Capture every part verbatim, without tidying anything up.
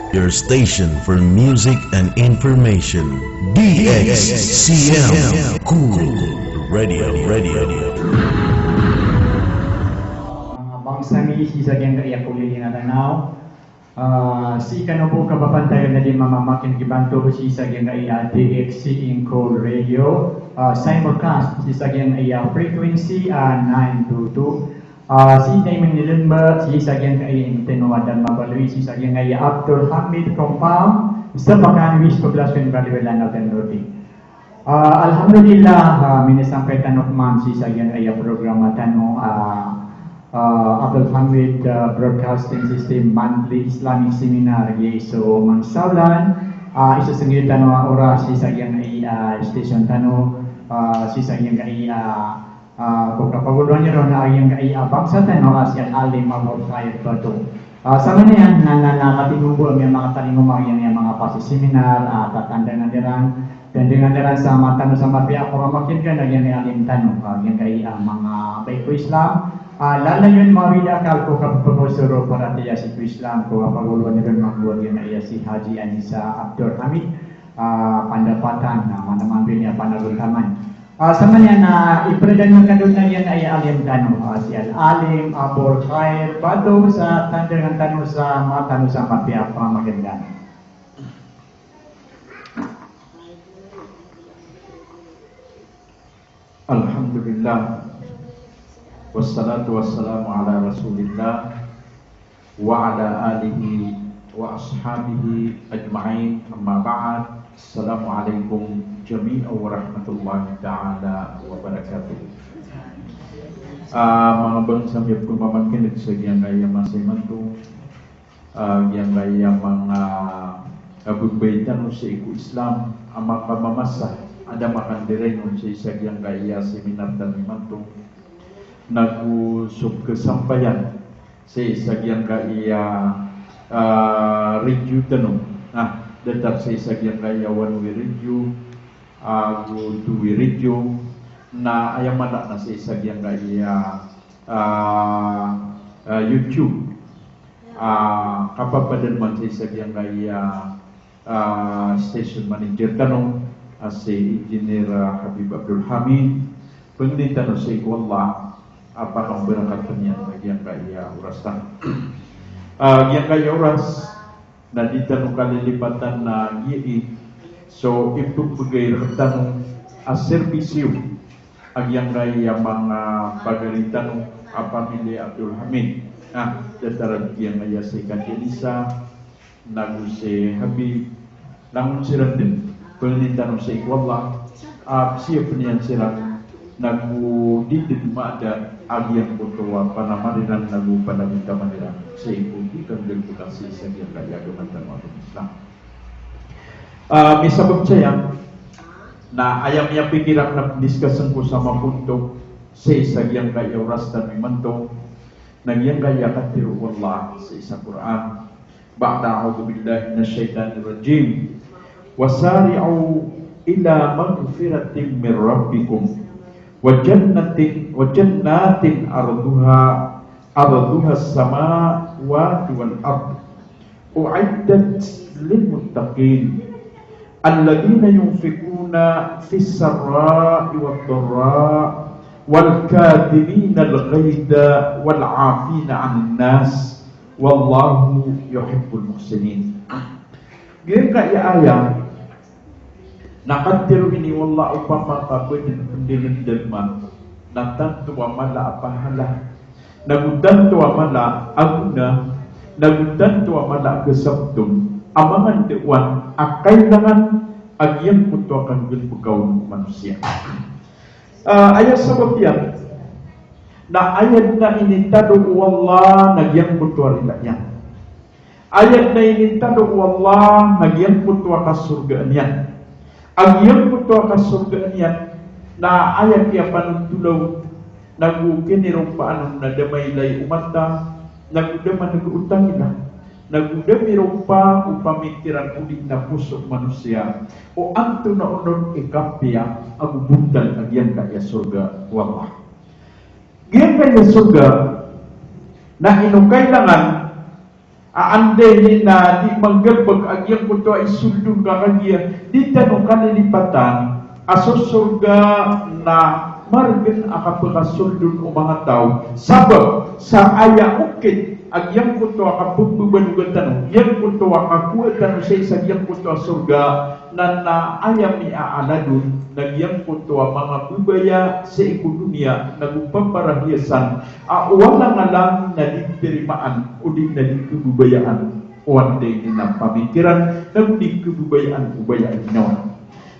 Your station for music and information. D X C M Cool Radio, Radio. Manga bangsa mi sii sa giyangkaya kolilin a Tanaw. Ah, sii kano bo kapapantayan a di mamamakineg imanto sii sa giyangkaya D X C M Cool Radio. Ah, simulcast sii sa giyangkaya frequency, ah, nine two two. Ah, sii taman i Lemba, sii sa giyangkaya initeno a Dharma Baloy, sii sa giyangkaya Abdul Hamid Compound, Sapakan West, Poblacion Baloy, Lanao, Northern Luzon. Ah, alhamdulillah, ah, minisampay tano pman sii sa giyangkaya programa tano, ah, ah, Abdul Hamid, ah, Broadcasting System Monthly Islamic Seminar, giya so Mansaolan, ah, isasenggi tano a oras sii sa giyangkaya, ah, station tano, ah, sii sa giyangkaya, ah, Ah, ko kapagoloan iran a giyangkaya bangsa tano a si Al-Alim Abul Khair Bato. Ah, sa maana niyan na, na, na matingombo a miyamatalingoma a giyangkaya manga pasiseminar, ah, tatandangan iran, tandangan iran sa mata tano sa mapiya a pamamakineg a giyangkaya alim tano, ah, giyangkaya manga bae ko Islam. Ah, lalayon mawid a akal ko kapagosoro paratiyaya sii ko Islam, ko kapagoloan iran mambo a giyangkaya si Haji Anisa Abdul Hamid, ah, pandapatan, ah, mana mambo niyan panagontaman. Ah, sa maana niyan na iperedan na kado na iyan a alim tano, ah, si Al-Alim Abul Khair Bato sa tandangan tano sa mata tano sa mapiya a pamamakineg. Alhamdulillah. Wassalatu wassalamu ala Rasulillah wa ala alihi wa ashabihi ajma'in, amma ba'd. Assalamualaikum jami'an warahmatullahi ta'ala wabarakatuh. Ah, manga bangsa mi a pemamakineg sa giyangkaya masa imanto, ah, giyangkaya manga, ah, babay tano sii ko Islam a makamamasa a da makandiraynon sii sa giyangkaya seminar tano imanto, nago so kasampayan sii sa giyangkaya, ah, radio tano. Na datar sii sa giyangkaya one way radio, ah, ago two way radio, na aya mala na sii sa giyangkaya, ah, ah, YouTube. Ah, kapapadalman sii sa giyangkaya, ah, station manager tano, ah, si Engineer, ah, Habib Abdul Hamid. Pangnin tano sii ko Allah a pakambarakatan iyan a giyangkaya oras tano. Ah, giyangkaya oras na di tano kalilipatan na giyai so ipembegay rektano a serbisyo a giyangkaya manga pagari tano a pamilya Abdul Hamid. Na datar a giyangkaya si Kandilisa, nago si Habib, langon siran den, pangnin tano sii ko Allah a pesiyapen iyan siran, nago di den maada a giyangkoto a panamar iran nago panagontaman iran sii ko di kanggalebek sii sa giyangkaya agama tano a Islam. Ah, misabap saya na aya miyapikir akn a discuss ko sa mapunto sii sa giyangkaya oras tano imanto, na giyangkaya katharo o Allah sii sa Qur'an. Ba'da a'udhu billahi minash shaitanir rajim. Wasari'u ila maghfiratin min rabbikum wa jannatin, wa jannatin arduha, arduhas samawati wal ard. U'iddat lil muttaqin. Alladhina yunfiquna fis sarra'i wad dharra'i wal kadhiminal ghaidha wal 'afina 'anin nas. Wallahu yuhibbul muhsinin. Giyangkaya ayat na katharo ini o Allah, opama ka ba den pendalendalma na tanto a mala a pahala, nago tanto a mala a gona, nago tanto a mala a kasabton a manga ndaan a kailangan a giyangkoto a kanggalebeka on o manosiya. Ah, aya sabap iyan na aya den a initado o Allah na giyangkoto a rila iyan. Aya den a initado o Allah na giyangkoto a kasorgaan iyan. A giyangkoto a kasorgaan iyan na aya kiyapanothola on, nago kiniropaan on na da mailay o mata, nago da maneg o tangila, nago da miropa o pamikiran odi na poso o manosiya o antonaa onon i kapiya ago bontal a giyangkaya sorga o Allah. Giyangkaya sorga na ino kailangan a anday niyan na di manggabag a giyangkoto a isoldon ka kagiya, di tano kalilipatan a so sorga na margn a kapakasoldon o manga taw. Sabap sa aya okit a giyangkoto a kapagbabanog tano, giyangkoto a kakowa tano sii sa giyangkoto a sorga, na, na aya miyaaloy on na giyangkoto a manga babaya sii ko doniya, nago paparahiyasan a walang-alang na di tarimaan odi na di kababayaan o anday niyan a pamikiran, nago di kababayaan o baya a ginawa.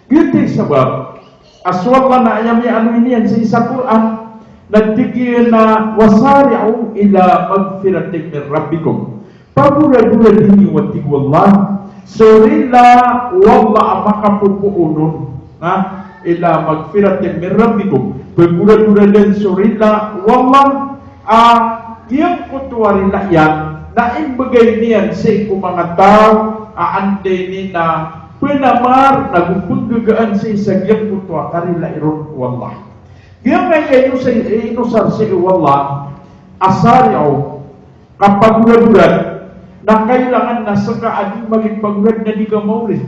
Giyoto i sabap a so Allah na aya miyaaloy niyan sii sa Qur'an, na tig iyan a, "Wasari'u ila maghfiratin min rabbikum." Pagoradoradn iyo, a tig o Allah, so rila o Allah a makapopoon on, ha? Ila maghfiratin min rabbikum. Pagoradoradn so rila o Allah, a giyangkoto a rila iyan na imbgay niyan sii ko manga taw a anday niyan a pnamar nago pnggagaan sii sa giyangkoto a karilaan ron o Allah. Giyangkaya inosar, inosar sii o Allah a sari'u, kapagoradorad, na kailangan na ska a di magipagorad na di ka maori.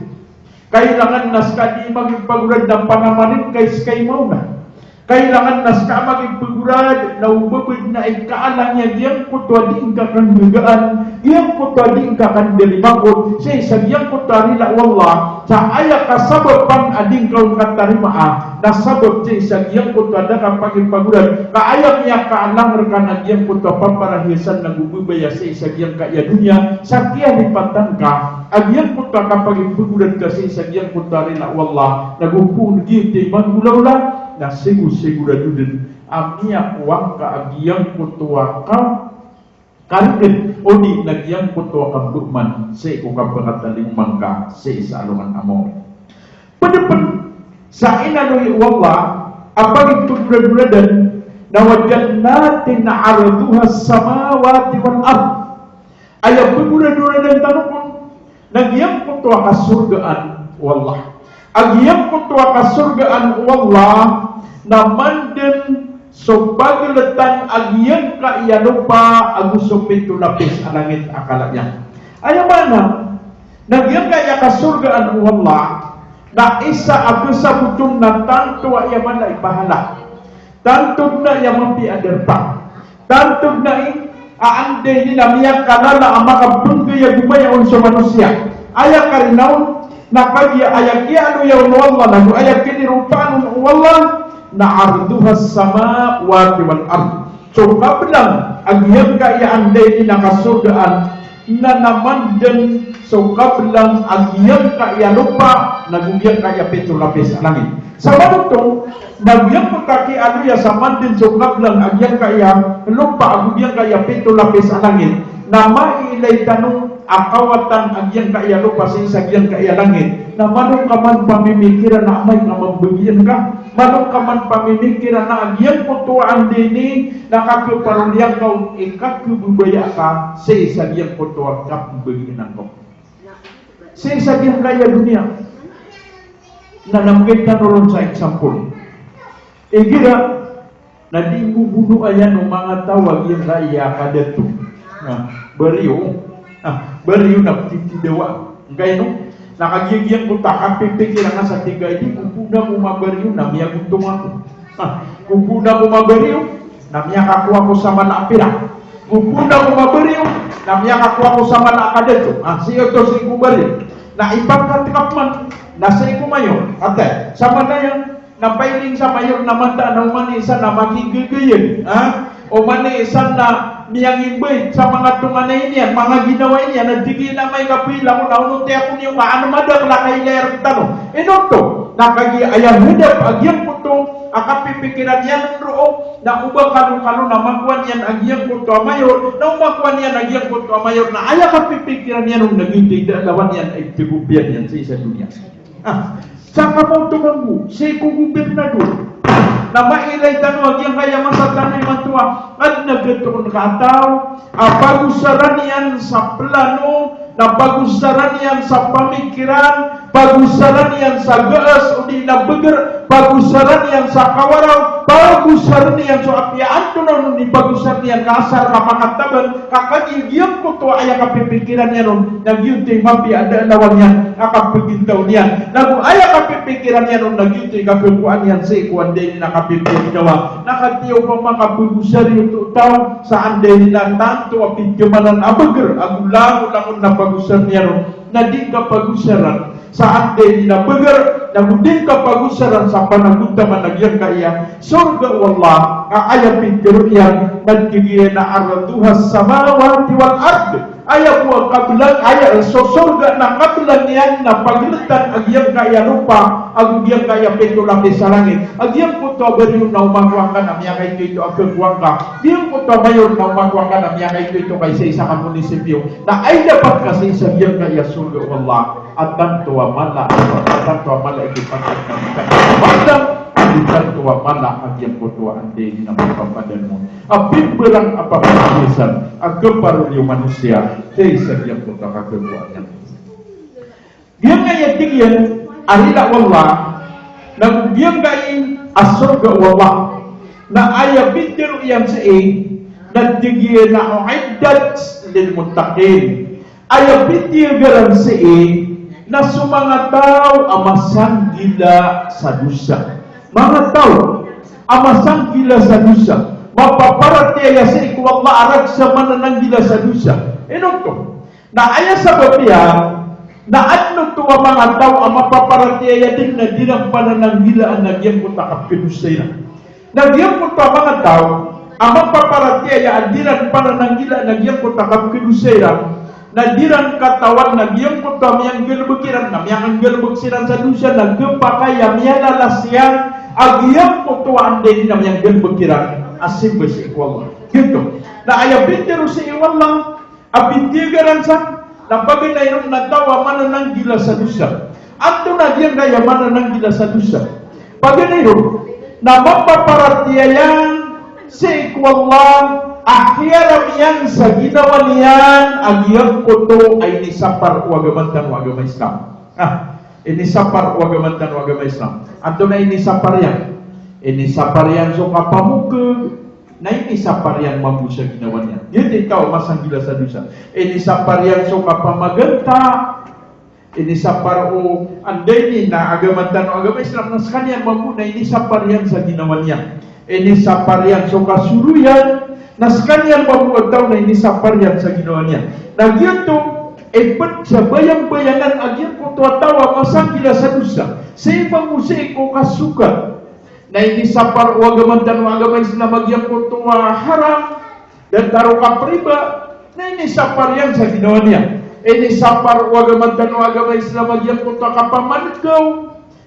Kailangan na ska a di magipagorad na panamarin ka i ska i maona. Kailangan na ska a magipagorad na o ba bd na ikaalang iyan giyangkoto a di ngka kanggagaan, giyangkoto a di ngka kandalimakod sii sa giyangkoto a rila o Allah. Sa aya kasabapan a di ngka on katarimaa na sabap sii sa giyangkoto a da ka pagipagorad, ka aya miyakaalang rka na giyangkoto a paparahiyasan nago babaya sii sa giyangkaya doniya, sa kiyalipatan ka a giyangkoto a kapagipagorad ka sii sa giyangkoto a rila o Allah, nago poon giyoto i manggolawla, na sigo-, sigoradodn a miyakowa ngka a giyangkoto a ka- kargn, odi na giyangkoto a kabman sii ko kapakatalingoma ngka sii sa alongan a maori. Pd pn sa inaloy o Allah a pagipagorad-goradan na, "Wa jannatin arduhas samawati wal ard." Aya pagorad-goradan tano kon na giyangkoto a kasorgaan o Allah. A giyangkoto a kasorgaan o Allah na mandn so pagltan a giyangkaya lopa ago so pito lapis a langit a kala niyan. Aya maana na giyangkaya kasorgaan o Allah na isa a kasabot on na tanto a aya mala i pahala. Tanto dn a aya mapiya a darpa. Tanto dn a i, a anday niyan a miyakalala a makapnggay a gomaya on so manosiya. Aya karina on na kagiya aya kiyaaloya on o Allah, nago aya kiniropaan on o Allah, na arduhas samawati wal ard. So kablang a giyangkaya anday niyan a kasorgaan na, na mandn so kablang a giyangkaya lopa, nago giyangkaya pito lapis a langit. Sa manoto, na giyangkoto a kiyaaloya sa mandn so kablang a giyangkaya lopa ago giyangkaya pito lapis a langit, na mailay tano a kawatan a giyangkaya lopa sii sa giyangkaya langit, na mano ka man pamimikiran a amay ka mambagian ka, mano ka man pamimikiran a giyangkoto a anday niyan na kakhaparoliyan ka on i kakhababaya ka sii sa giyangkoto a kapmbagian ka on sii sa giyangkaya doniya. Na namgay tano ron sa example. Igira na di mbobonoa iyan o manga taw a giyangkaya kadato. Na bariyo, na bariyo na ptitidawa. Ngkaino? Na kagiya giyangkoto a kapipikiran ka sa tig a, "Di ko poon ako mabariyo na miyagontong ako. Na ko poon ako mabariyo na miyakakowa ako sa mala a pirak. Ko poon ako mabariyo na miyakakowa ako sa mala a kadato." Ah, sii oto sii ko bariyo. Na ipangkat ka pman na sii ko mayor. Atay, sa mala iyan na pailing sa mayor na mataan a oman i isa na makigagayan, ha? Oman i isa na miyangimbay sa manga tonganay niyan, manga ginawai niyan, na tig iyan a amay ka pila ko na onoti ako niyo ka an madakl a kailay rktano. Ino oto? Na kagiya aya hadap a giyangkoto a kapipikiran iyan roo, na o ba kalokalo na makowa niyan a giyangkoto a mayor, na o makowa niyan a giyangkoto a mayor, na aya kapipikiran iyan on na giyoto i da a lawan iyan a ipgopiyan iyan sii sa doniya. Ah, sa kamoto mambo sii ko gobirnador. Na mailay tano a giyangkaya masa tano imanto a adn a gioto on ka a taw a pagosaran iyan sa plano, na pagosaran iyan sa pamikiran, pagosaran iyan sa gaas odi na bgr, Pagosaran iyan sa kawaraw, pagosaran iyan so apiya. Antonaa on i pagosaran iyan? Ka asar ka makataban, ka kagiya giyangkoto a aya kapipikiran iyan on na giyoto i mapiya a da a lawan iyan a kapagintaw niyan. Nago aya kapipikiran iyan on na giyoto i kakhakowa niyan sii ko anda ini na kapipigintawa. Na katii opama ka pagosari oto taw sa anda ini na tanto a pithamanan a bagr, ago langolangon na pagosari niyan on na di ngka pagosaran sa anda ini na bagr, nago di ngka pagosaran sa panagontaman a giyangkaya sorga o Allah, a aya pitharo iyan na tig iyan a arduhas samawati wal ard. Aya bo a kablang, aya so sorga na kablang iyan na pagltan a giyangkaya lopa, ago giyangkaya pito lapis a langit. A giyangkoto a bariyo na omakowa ngka na miyakaito-ito a khakowa ngka. Giyangkoto a mayor na omakowa ngka na miyakaito-ito ka isa-isa ka munisipyo. Na ay dapat ka sii sa giyangkaya sorga o Allah a tanto a mala, a tanto a mala i kipantag na mita. Mala, a di tanto a mala a giyangkoto a anda ini na papadan mo a pimbarang a papagisan a khaparoliyo manosiya sii sa giyangkoto a khakowa niyan. Giyangkaya tig iyan a rila o Allah, nago giyangkai a sorga o Allah, na aya pitharo iyan sii na tig iyan a uiddat lil muttaqin. Aya pithiyagaran sii na so manga taw a masanggila sa dosa. Manga taw a masanggila sa dosa. Mapaparatiyaya sii ko Allah a rakhs a manananggila sa dosa. Ino oto? Na aya sabap iyan na adn oto a manga taw a mapaparatiyaya dn na di iran panananggilaan a giyangkoto a kapkhadosa iran. Na giyangkoto a manga taw a mapaparatiyaya a di iran panananggilaan a giyangkoto a kapkhadosa iran, na di iran katawan a giyangkoto a miyanggalbk iran, na miyanggalbk siran sa dosa, na khapakay a miyalala siran a giyangkoto a anda ini na miyanggalbk iran a simba sii ko Allah. Giyoto. Na aya pitharo sii o Allah a pithiyagaran san, na paganay ron na taw a manananggila sa dosa. Antonaa giyangkaya manananggila sa dosa? Paganay ron na mapaparatiyaya sii ko Allah a kiyaram iyan sa ginawa niyan a giyangkoto a inisapar o agama tano a agama Islam. Ah, inisapar o agama tano a agama Islam. Antonaa inisapar iyan? Inisapar iyan so kapamokg, na inisapar iyan mambo sa ginawa niyan. Giyoto i taw a masanggila sa dosa. Inisapar iyan so kapamaganta, inisapar o anda ini na agama tano a agama Islam, na skaniyan mambo na inisapar iyan sa ginawa niyan. Inisapar iyan so kasoroyan, na skaniyan mambo a taw na inisapar iyan sa ginawa niyan. Na giyoto i pd sa bayangbayangan a giyangkoto a taw a masanggila sa dosa. Sii mambo sii ko kasokat. Na inisapar o agama tano a agama Islam a giyangkoto a haram, datar o kapriba, na inisapar iyan sa ginawa niyan. Inisapar o agama tano a agama Islam a giyangkoto a kapamankaw,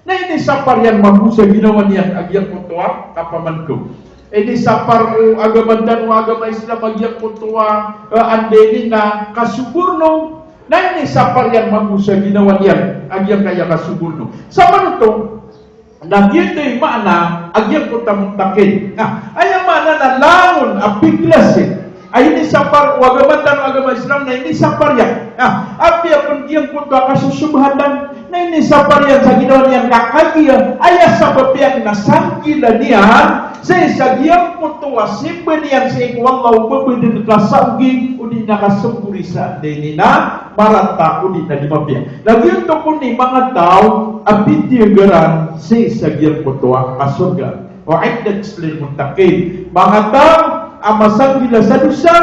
na inisapar iyan mambo sa ginawa niyan a giyangkoto a kapamankaw. Inisapar o agama tano a agama Islam a giyangkoto a, eh, anda ini na kasoborno, na inisapar iyan mambo sa ginawa niyan a giyangkaya kasoborno. Samanoto, na giyoto i maana a giyangkoto a muttaqin. Na aya maana na langon a piglasin a inisapar o agama tano a agama Islam na inisapar iyan. Na apiya pn giyangkoto a kasosobhatan na inisapar iyan sa ginawa niyan ka kagiya aya sabap iyan na sanggila niyan sii sa giyangkoto a simba niyan sii ko Allah o ba dn kasaogi odi na kasmbori sa anda ini na marata odi na di mapiya. Na giyoto pn i manga taw a pithiyagaran sii sa giyangkoto a sorga. Uiddat lil muttaqin. Manga taw a masanggila sa dosa,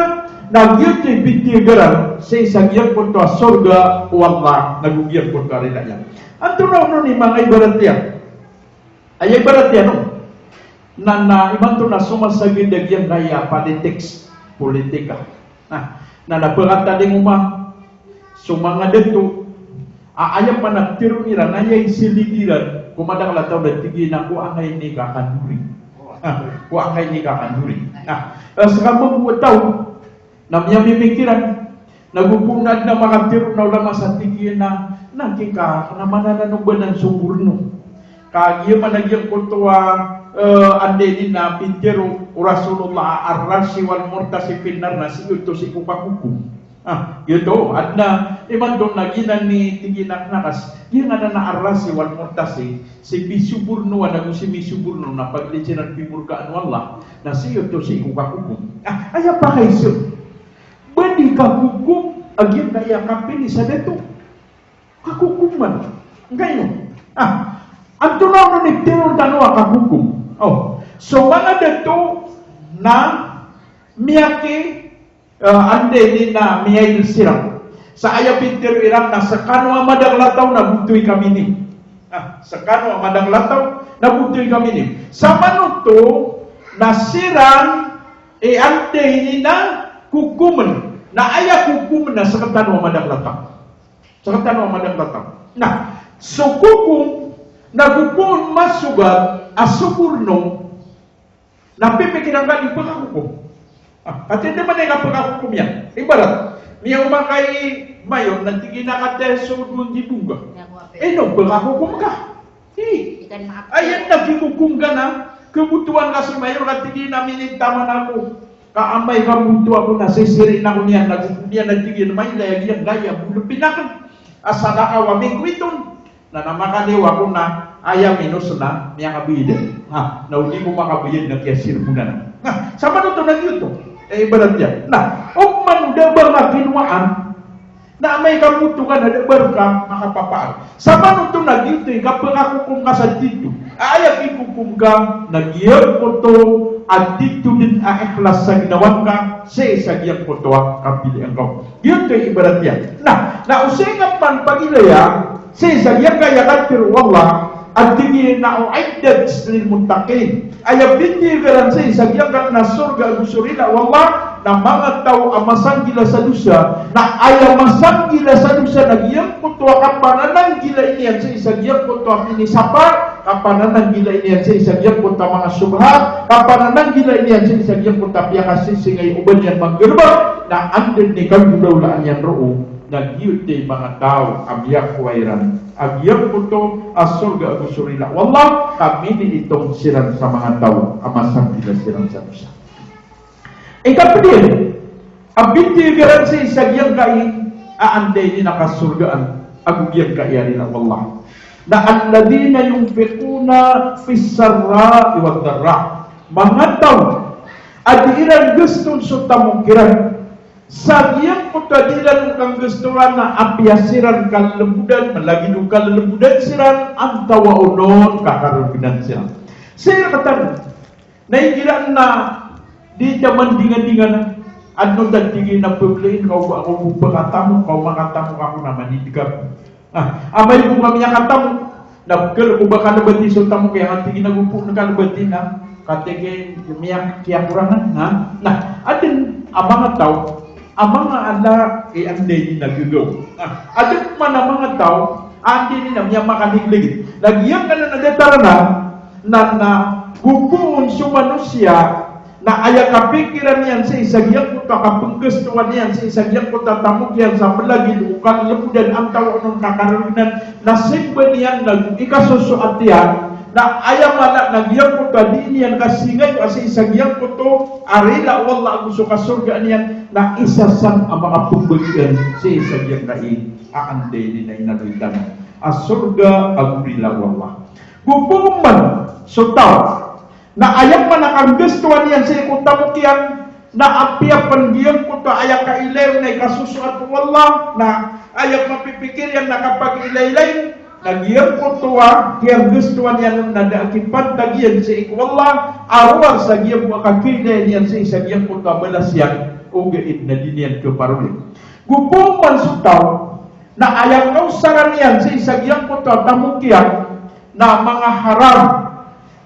na giyoto i pithiyagaran sii sa giyangkoto a sorga o Allah, nago giyangkoto a rila iyan. Antonaa on i manga ibarat iyan? Aya ibarat iyan on na, na imanto na somasagad a giyangkaya politics, politika. Na, na, na pkatading o ma, so manga dato a aya panatharo iran, aya isilid iran ko madakl a taw na tig iyan a ko angkai ini kakandori. Na, ko angkai ini kakandori. Na, eh, ska mambo a taw na miyamimikiran, nago poon a adn a makatharo na ulama sa tig iyan a, na kika, na manananobanan so goborno. Kagiya man a giyangkoto a, eh, anda ini na pitharo o Rasulullah a ar-rashi wal murtashi fin nar, na sii oto sii ko kakoko. Ah, giyoto, adn a, imanto na giyanan i tig iyan a knakas, giyanan a Ar-Rasi wal Murtasi, si pisoborno ago si misoborno na pagilid siran pimorkaan o Allah, na sii oto sii ko kakokom. Ah, aya pakaiza. Ba di kakokom a giyangkaya kapili sa dato. Kakokoman. Ngkaino? Ah, antonaa onon i ptharoon tano a kakokom? Oh, so manga dato na miyaki, eh, anda ini na miyail siran. Sa aya pitharo iran na skano a madakl a taw na botoy kami niyo. Ah, skano a madakl a taw na botoy kami niyo. Samanoto na siran i anda ini na kokomn. Na aya kokomn na sktano a madakl a taw. Sktano a madakl a taw. Na, so kokom, na go poon masogat a soborno, na pipikiran ka di pkakokom. Ah, katii dn man i kapkakokom iyan. Ibarat, miyaoma ka i mayor na tig iyan a katii so dowa nggibo ngka. Ino, pkakokom ka. Hi. Aya na kikokom ka na, khabotowan ka si mayor ka tig iyan a minitaman ako. Ka amay ka boto ako na sisiriin ako niyan, na go niyan a tig iyan a mailay a giyangkaya bolpin akn a salakaw a mingkoiton. Na, na makaliyo ako na aya minos na miyakabayad. Ha, na o di ko makabayad na kiyasirmonan. Na, samanoto na giyoto. Eh, ibarat iyan. Na, oman da ba nga kinowaan, na amay ka boto ka na da ba rka makapapaar. Samanoto na giyoto i kapkakokom ka sa tito. Aya kikokom ka na giyangkoto a tito dn a ikhlas sa ginawa ngka, sii sa giyangkoto a kapilian ka. Giyoto i ibarat iyan. Na, na o sii nga pman pagilaya, sii sa giyangkaya katharo o Allah, a tig iyan a u'iddat lil muttaqin. Aya pitharo iran sii sa giyangkaya na sorga ago so rila o Allah, na manga taw a masanggila sa dosa, na aya masanggila sa dosa na giyangkoto a kapanananggila niyan sii sa giyangkoto a minisapar, kapanananggila niyan sii sa giyangkoto a manga sobhat, kapanananggila niyan sii sa giyangkoto a piyakasisingay o ba niyan manggalbk, na anda dn i kagolawlaan iyan roo, na giyoto i manga taw a miyakowa iran a giyangkoto a sorga ago so rila o Allah, ka miniitong siran sa manga taw a masanggila siran sa dosa. Ikapd iyan a pitharo iran sii sa giyangkai a anda ini na kasorgaan ago giyangkai a rila o Allah, na alladhina yunfiquna fis sarra'i wad darra. Manga taw a dii iran gaston so tamok iran sa giyangkoto a dii iran kanggastoan a apiya siran kallembodan, malagid o kallembodan siran, antawaa onon kakargnan siran. Sii rktano na igira na di taman dingadingan, adn oto a tig iyan a pblin ka o ba ako bo pkatamok, ka o makatamok ako na manidkar. Ah, amay bo ka miyakatamok, na pkl ko ba kalbati so tamok iyan, a tig iyan a go poon kalbati na, katii miyakiyakorangan, na, na, adn a manga taw a manga ala i anda ini na gagaw. Ah, adn pman a manga taw a anda ini na miyamakanigligit. Na giyangkanan a datar anan, na, na go poon so manosiya na aya kapikiran iyan sii sa giyangkoto a kapnggastoan iyan sii sa giyangkoto a tamok iyan sa malagid o kallembodan antawaa onon kakargnan, na simba niyan na go ikasosoat iyan, na aya mala na giyangkoto a dii niyan kasingayoa sii sa giyangkoto a rila o Allah ago so kasorgaan iyan, na isa san a makapmbagian sii sa giyangkai a anda ini na inaloy tano a sorga ago rila o Allah. Go poon man so taw na aya pman a kanggastoan iyan sii ko tamok iyan na apiya pn giyangkoto a aya kailay on na ikasosoat o Allah, na aya pman pipikir iyan na kapagilaylay, na giyangkoto a kiyanggastoan iyan on na da a kipantag iyan sii ko Allah a rowar sa giyangkoto a kakiilay niyan sii sa giyangkoto a balas iyan, ogaid na di niyan khaparoli. Go poon man so taw na aya kaosaran iyan sii sa giyangkoto a tamok iyan na manga haram,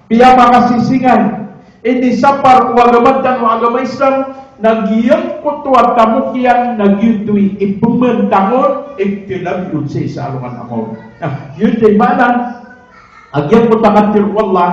piyamakasisingay, inisapar o agama tano a agama Islam, na giyangkoto a tamok iyan na giyoto i ipmantang on, iptlabi on sii sa alongan a maori. Na giyoto i maana a giyangkoto a katharo o Allah,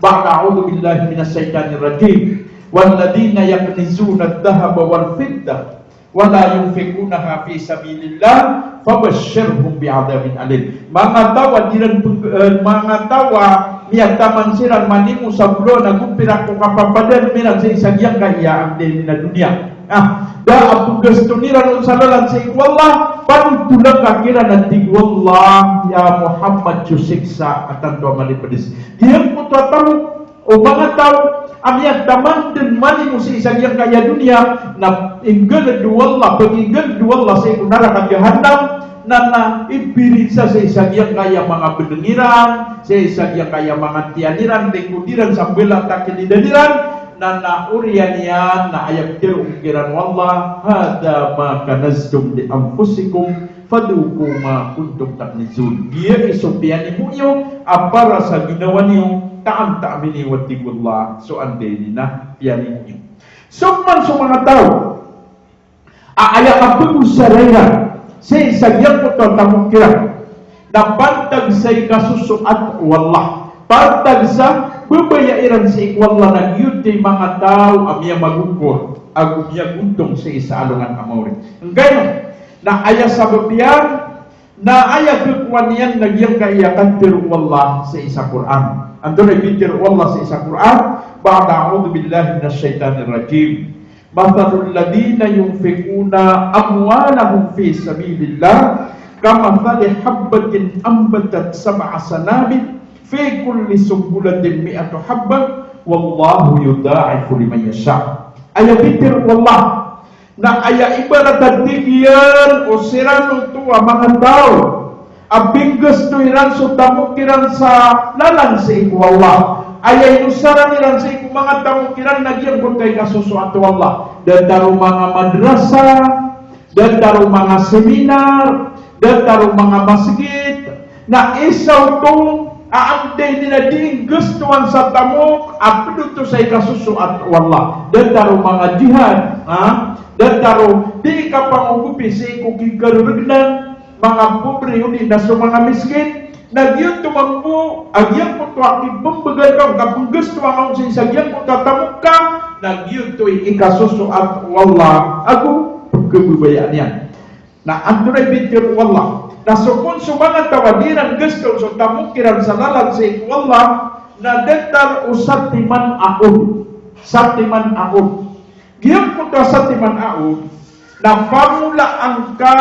ba'da a'udhu billahi minash shaitanir rajim. Walladhina yaknizuna adh-dhahaba wal fiddah wa la yunfiqunaha fi sabilillah, fabashshirhum bi'adhabin alim. Manga taw a dii iran peg-, eh, manga taw a miyataman siran manimo sa bolawan ago pirak ko kapapadalm iran sii sa giyangkaya a anda ini na doniya. Ah, da a pnggaston iran on sa lalan sii ko Allah, panotolaka kiran a tig o Allah, ya Muhammad, so siksa a tanto a malipds. Giyangkoto a tamok o manga taw a miyataman dn manimo sii sa giyangkaya doniya, na inggalad o Allah, paginggalad o Allah sii ko naraka Jahannam, na, na ipirinsa sii sa giyangkaya manga bnng iran, sii sa giyangkaya manga tiyan iran, lingkod iran, sa mbala a takilidan iran, na, na oriyan iyan, na aya pitharo kiran o Allah, "Hadha ma kanaztum li anfusikum, fadhuqu ma kuntum taknizun." Giya i so piyanimo iyo a para sa ginawa niyo, taan, taami niyo, a tig o Allah, so anday ini na piyanimo iyo. So man so manga taw a aya kapagosara iran sii sa giyangkoto a tamok iran na pantag sa ikasosoat o Allah, pantag sa babaya iran sii ko Allah, na giyoto i manga taw a miyamagokor ago miyagontong sii sa alongan a maori. Angkaino? Na aya sabap iyan, na aya khakowa niyan na giyangkaya katharo o Allah sii sa Qur'an. Antonaa i pitharo o Allah sii sa Qur'an? Ba'da a'udhu billahi minash shaitanir rajim. Mathalul ladhina yunfiquna amwalahum fi sabilillah kamathali habbatin ambatat sab'a sanabil fi kulli sunbulatin mi'atu habbah wallahu yudha'ifu liman yasha. Aya pitharo o Allah, na aya ibarat a tig iyan o siran oto a manga taw a pinggasto iran so tamok iran sa lalan sii ko Allah. Aya inosaran iran sii ko manga tamok iran na giyangkoto i kasosoat o Allah. Datar o manga madrasa, datar o manga seminar, datar o manga masgit, na isa oto a anday ini na di inggastoan sa tamok a pd oto sa ikasosoat o Allah. Datar o manga jihad, ha? Datar o di kapangogopi sii ko kikarorognan, manga pobre odi na so manga miskin, na giyoto mambo a giyangkoto a kipmbgan ka, kapnggastoan ka on sii sa giyangkoto a tamok ka, na giyoto i ikasosoat o Allah ago pkhababayaan iyan. Na antonaa i pitharo o Allah? Na so kon so manga taw a di iran gastoon so tamok iran sa lalan sii ko Allah, na datar o satiman a od. Satiman a od. Giyangkoto a satiman a od, na pamolaan ka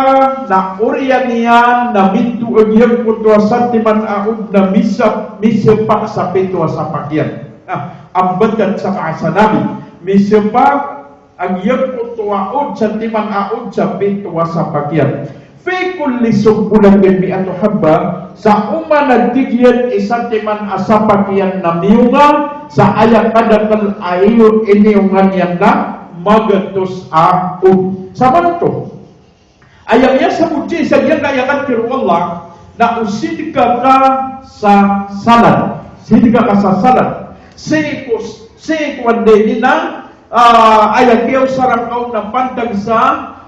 na oriyan iyan na mito a giyangkoto a satiman a od na misa-, misapak sa pito a sapak iyan. Na, ambatat sab'a sanabil. Misapak a giyangkoto a od, satiman a od sa pito a sapak iyan. Fi kulli sunbulatin mi'atu habbah, sa oman a tig iyan i satiman a sapak iyan na miyonga, sa aya kadakl a iyo iniyonga niyan na magatos a od. Samanoto, aya miyasabot sii sa giyangkaya katharo o Allah, na o sidka ka sa salad. Sidka ka sa salad. Sii ko, sii ko anday ini na, ah, aya kiyaosara ngka on na pantag sa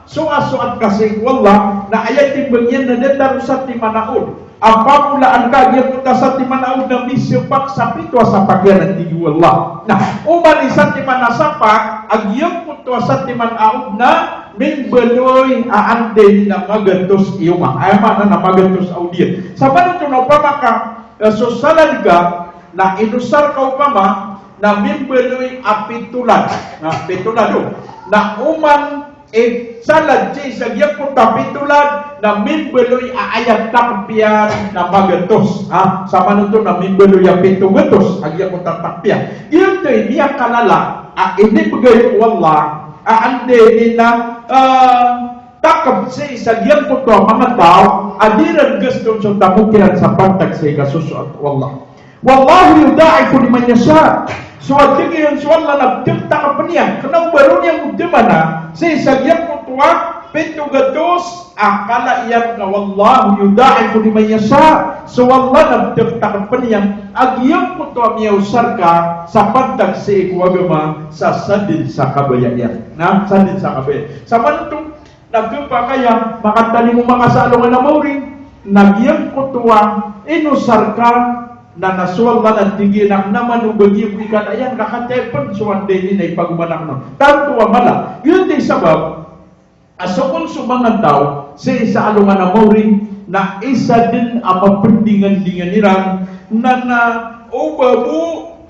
soasoat ka sii ko Allah, na aya timbang iyan na datar o satiman a od. A pamolaan ka a giyangkoto a satiman a od na misapak sa pito a sapak iyan a tig o Allah. Na, oman i satiman a sapak a giyangkoto a satiman a od na mimbaloy a anday ini na magatos i onga. Aya maana na magatos a od iyan. Samanoto na opama ka, eh, so salad ka, na inosar ka opama, na mimbaloy a pitolad. Na pitolad o. Na oman i salad sii sa giyangkoto a pitolad, na mimbaloy a aya takp iyan na magatos. Ha? Samanoto na mimbaloy a pito gatos a giyangkoto a takp iyan. Giyoto i miyakalala a inibgay o Allah a anday ini na, ah, takp sii sa giyangkoto a manga taw a di iran gastoon so tamok iran sa pantag sa ikasosoat o Allah. Wallahu yudha'ifu liman yasha. So a tig iyan so Allah na pttakpn iyan. Kna o ba ron iyan ptmana sii sa giyangkoto a pito gatos a kala iyan ka, wallahu yudha'ifu liman yasha. So Allah na pttakpn iyan a giyangkoto a miyaosar ka sa pantag sii ko agama sa sadn sa kabaya iyan. Na, sadn sa kabaya. Samanoto na khapakay a makatalingoma ka sa alongan a maori, na giyangkoto a inosar ka, na, na so Allah na tig iyan a kna man o ba giya ko ikala iyan ka, katii pn so anday ini na ipagomana ko. Tanto a mala. Giyoto i sabap a so kon so manga taw sii sa alongan a maori na isa dn a mapndingandingan iran na, na o ba bo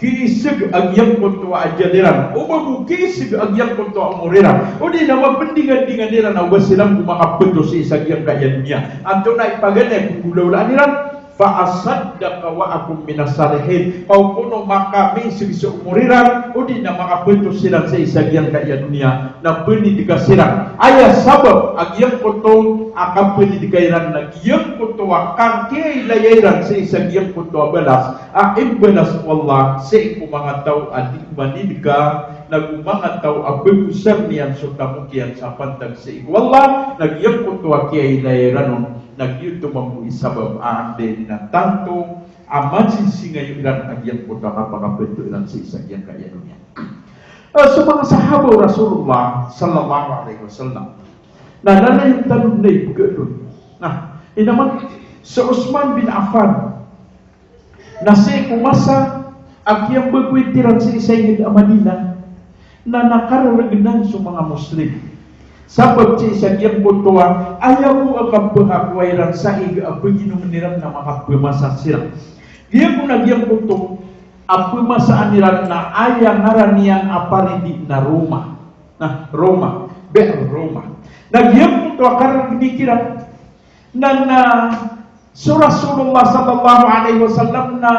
kiiseg a giyangkoto a ajal iran, o ba bo kiiseg a giyangkoto a omor iran, odi na mapendingan-dingan iran a o ba siran ko makapeto sii sa giyangkaya doniya. Antonaa i paganay ko nggolawlaan iran? Fa asaddaqa wa akun minas salihin. Ka o kono makamiseg so omor iran, odi na makapeto siran sii sa giyangkaya doniya, na penidka siran. Aya sabap a giyangkoto a kapenidka iran na giyangkoto a kakiyailaya iran sii sa giyangkoto a balas a imbalas o Allah sii ko manga taw a di manidka, nago manga taw a pagosar iyan so tamok iyan sa pantag sii ko Allah, na giyangkoto a kiyailaya iran on, na giyoto mambo i sabap a anda i na tanto a masisingayo iran a giyangkoto a kapakapeto iran sii sa giyangkaya doniya. Eh, so manga sahaba o Rasulullah sallallahu alaihi wasallam, na lalayon tano na ipegedon. Na, ino man, so Uthman bin Affan, na sii ko masa a kiyambagoit iran sii sa inged a Madinah, na nakararagnan so manga Muslim. Sabap sii sa giyangkoto a aya bo a kapehakowa iran sa ig a peginomen iran na makapemasa siran. Giya bo na giyangkoto a pemasaan iran na aya ngaran iyan a paridi na roma. Na, roma. Bi'r roma. Na giyangkoto a kararagn iran na, na so Rasulullah sallallahu alaihi wasallam na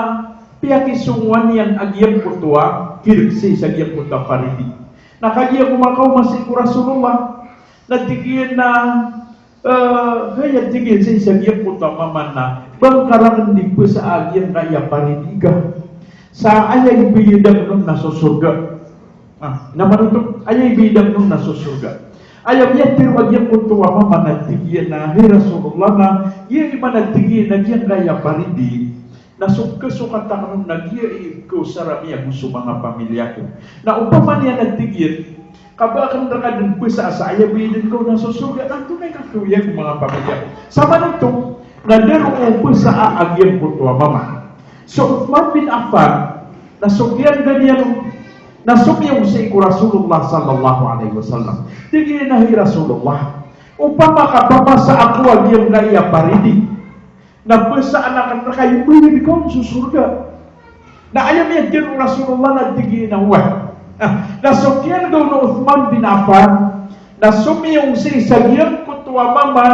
piyakisongowan iyan a giyangkoto a kireg sii sa giyangkoto a paridi. Na kagiya ko makaoma sii ko Rasulullah, na tig iyan a, eh, hay, a tig iyan, sii sa giyangkoto a mama na, ba ngka rakn di pesa a giyangkaya paridi ka sa aya ibayad akn on na so sorga. Ah, ino man oto, aya ibayad akn on na so sorga. Aya miyatharo a giyangkoto a mama na tig iyan a, hay Rasulullah, na giya i man a tig iyan a giyangkaya paridi na so kasokat akn on na giya i kaosara mi ago so manga pamilya ko. Na opama niyan a tig iyan, ka ba akn rka dn pesa sa aya bayad akn on na so sorga, na antonaa i kakaoya ko manga pamilya ko? Sa man oto, na da roo pesa a giyangkoto a mama. So Uthman bin Affan, na so kiyangga niyan on, na somiyong sii ko Rasulullah sallallahu alaihi wasallam. Tig iyan a, hay Rasulullah, opama ka pamasa ako a giyangkaya paridi, na pesa akn rka, ibayad ka on so sorga. Na aya miyatharo o Rasulullah na tig iyan a oway. Na, na so kiyangga o Uthman bin Affan, na somiyong sii sa giyangkoto a mama,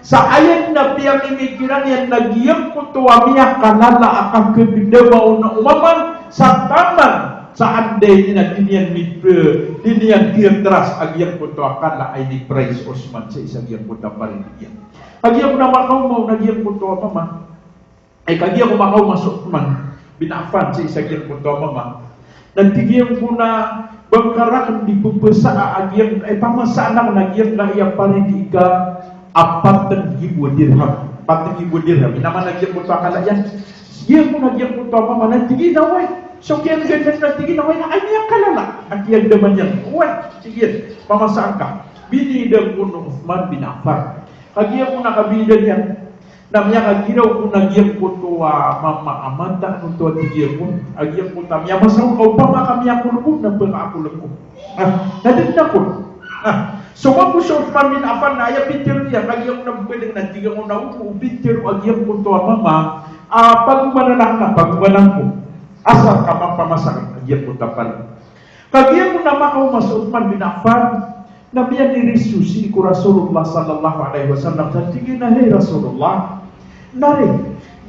sa aya dn a piyamimikiran iyan na giyangkoto a miyakalala a kakagdama on o mama, sa taman sa anda i na di niyan mid-, di niyan kiyatras a giyangkoto a kala a ini-prize o Uthman sii sa giyangkoto a paridi iyan. Kagiya ko na makaoma on a giyangkoto a mama, ay, kagiya ko makaoma so Uthman bin Affan sii sa giyangkoto a mama, na tig iyan ko na ba ngka rakn di pepesa a giyang, ay, pamasaan akn a giyangkaya paridi ka a pat nggibo dirham. Pat nggibo dirham. Ino man a giyangkoto a kala iyan. Tig iyan ko na giyangkoto a mama na tig iyan a oway. So kiyangga niyan na tig iyan a oway, na aya miyakalala a kiyagdama niyan. Oway, tig iyan, pamasaan ka. Biniyadan ko o Uthman bin Affan. Kagiya ko na kabiyadan iyan, na miyakagiraw ko na giyangkoto a mama a mataan oto a tig iyan ko, a giyangkoto a miyamasa on ka opama ka miyakolog on na pakakolog ko. Ah, na da dn ako. Ah, so mambo so Uthman bin Affan na aya pitharo iyan, kagiya ko na bkadng na tig iyan ko na o pitharo a giyangkoto a mama a pagomanan akn na pagomanan ko. Asar ka mapamasa akn a giyangkoto a paridi. Kagiya ko na makaoma so Uthman bin Affan, na miyaniris so sii ko Rasulullah sallallahu alaihi wasallam, sa tig iyan a, hay Rasulullah, na ri,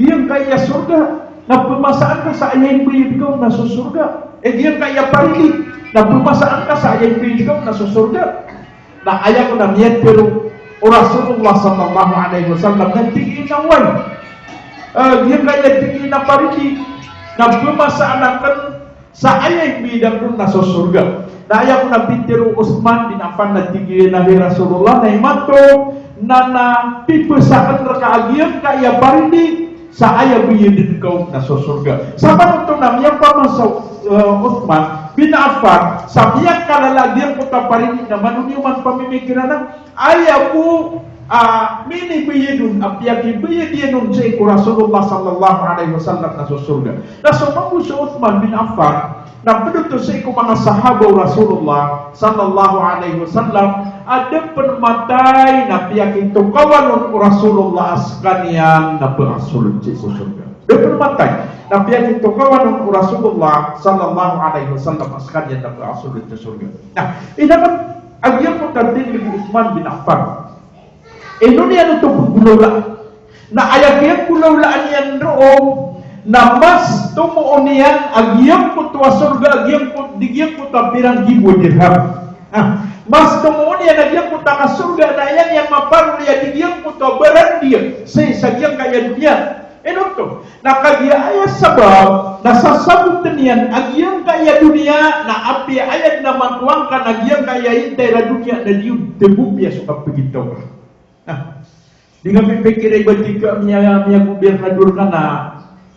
giyangkaya sorga, na pemasaan ka sa aya ibayad ka on na so sorga. Eh, giyangkaya paridi, na pemasaan ka sa aya ibayad ka on na so sorga. Na aya ko na miyatharo o Rasulullah sallallahu alaihi wasallam, na tig iyan a oway. Eh, giyangkaya tig iyan a paridi, na pemasaan akn sa aya ibayad akn on na so sorga. Na aya ko na pitharo o Uthman bin Affan na tig iyan a, hay Rasulullah, na imanto na, na pipesa akn rka a giyangkaya paridi sa aya bayadn ka on na so sorga. Sa man oto na miyapamasa o, eh, Uthman bin Affan sa miyakalala a giyangkoto a paridi na mano niyo man pamimikiran a aya bo a minibayad on a piyakibayad iyan on sii ko Rasulullah sallallahu alaihi wasallam na so sorga. Na so mambo so Uthman bin Affan na pd oto sii ko manga sahaba o Rasulullah sallallahu alaihi wasallam a da pn matay na piyakitokawan on o Rasulullah a skaniyan na phasold sii ko sorga. Da pn matay. Na piyakitokawan o Rasulullah sallallahu alaihi wasallam a skaniyan na ba a sold sa sorga. Na, ino man a giyangkoto a tindg o Uthman bin Affan. Ino niyan oto pnggolawlaan. Na aya kiyanggolawlaan iyan roo na mas tomo on iyan a giyangkoto a sorga, a giyangkoto, di giyangkoto a pirang gibo a dirham. Ah, mas tomo on iyan a giyangkoto a kasorga na aya niyan maparoli a di giyangkoto a barandiya sii sa giyangkaya doniya. Ino oto? Na kagiya aya sabap na sasabotn iyan a giyangkaya doniya na apiya aya dn a makowa ngka na giyangkaya intay a doniya na di on tgompiya so kapagintaw ka. Ah, di nga pipikiri ba tig ka miya, miyagobirnador ka na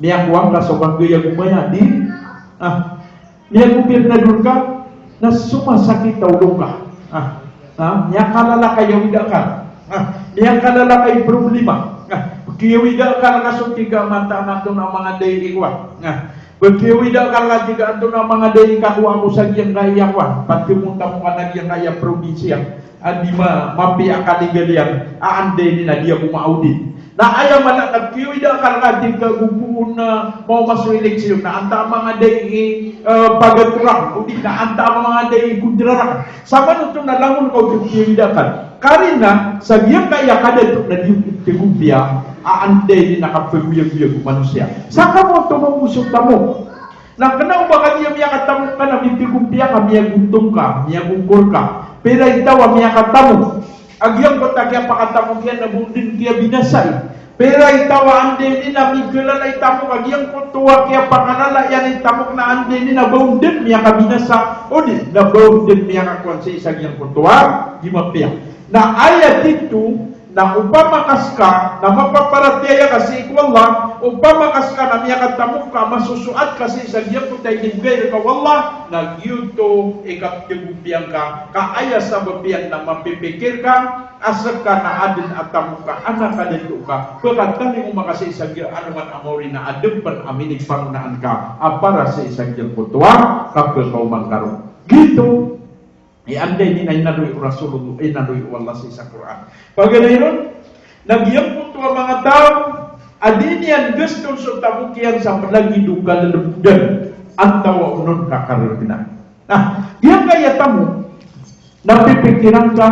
miyakowa ngka so kagaya gomaya, di? Ah, miyagobirnador ka na somasakit a olo ngka. Ah, ah, miyakalala ka i awid a akal. Ah, miyakalala ka i problema. Ah, pkiyawid a akal ka so tig ka mataan a antonaa manga dai i kowa. Ah, pkiyawid a akal ka tig ka antonaa manga dai i kakowa ko sa giyangkaya kowa. Pati mo tamokan a giyangkaya probinsiya a di ma-, mapiya a kaligal iyan, a anda ini na di ako ma-audit. Na aya mala na pkiyawid a akal ka tig ka gogoon na maoma so eleksiyon, na antaa manga dai i, eh, pagaturan, odi na antaa manga dai i kontrarakan. Samanoto na langon ka oto pkiyawid a akal. Karina, sa giyangkaya kadato na di tgompiya, a anda ini na kapagoyagoyag o manosiya. Sa ka mo oto mambo so tamok. Na kna o ba kagiya miyakatamok ka na mipigompiya ka, miyagontong ka, miyagogor ka. Pira i taw a miyakatamok a giyangkoto a kiyapakatamok iyan na ba on dn kiyabinasa i. Pira i taw a anda ini na migalala i tamok a giyangkoto a kiyapakalala iyan i tamok na anda ini na ba on dn miyakabinasa, odi na ba on dn miyakakowa sii sa giyangkoto a di mapiya. Na aya tito, na opama ka ska na mapaparatiyaya ka sii ko Allah, opama ka ska na miyakatamok ka, masosoat ka sii sa giyangkoto a inibgay rka o Allah, na giyoto i kaptgompiya ngka, ka aya sabap iyan na mapipikir ka a ska na adn a tamok ka, adn a kadato ka, pkatalingoma ka sii sa giya alongan a maori na adn pn a minipanggonaan ka a para sii sa giyangkoto a kapkaoma ngka ron. Giyoto i anda ini na inaloy o Rasulullah, inaloy o Allah sii sa Qur'an. Paganay ron, na giyangkoto a manga taw a di niyan gaston so tamok iyan sa mlagid o kalalabodan, antaa onon ka kargna. Na giyangkaya tamok na pipikiran ka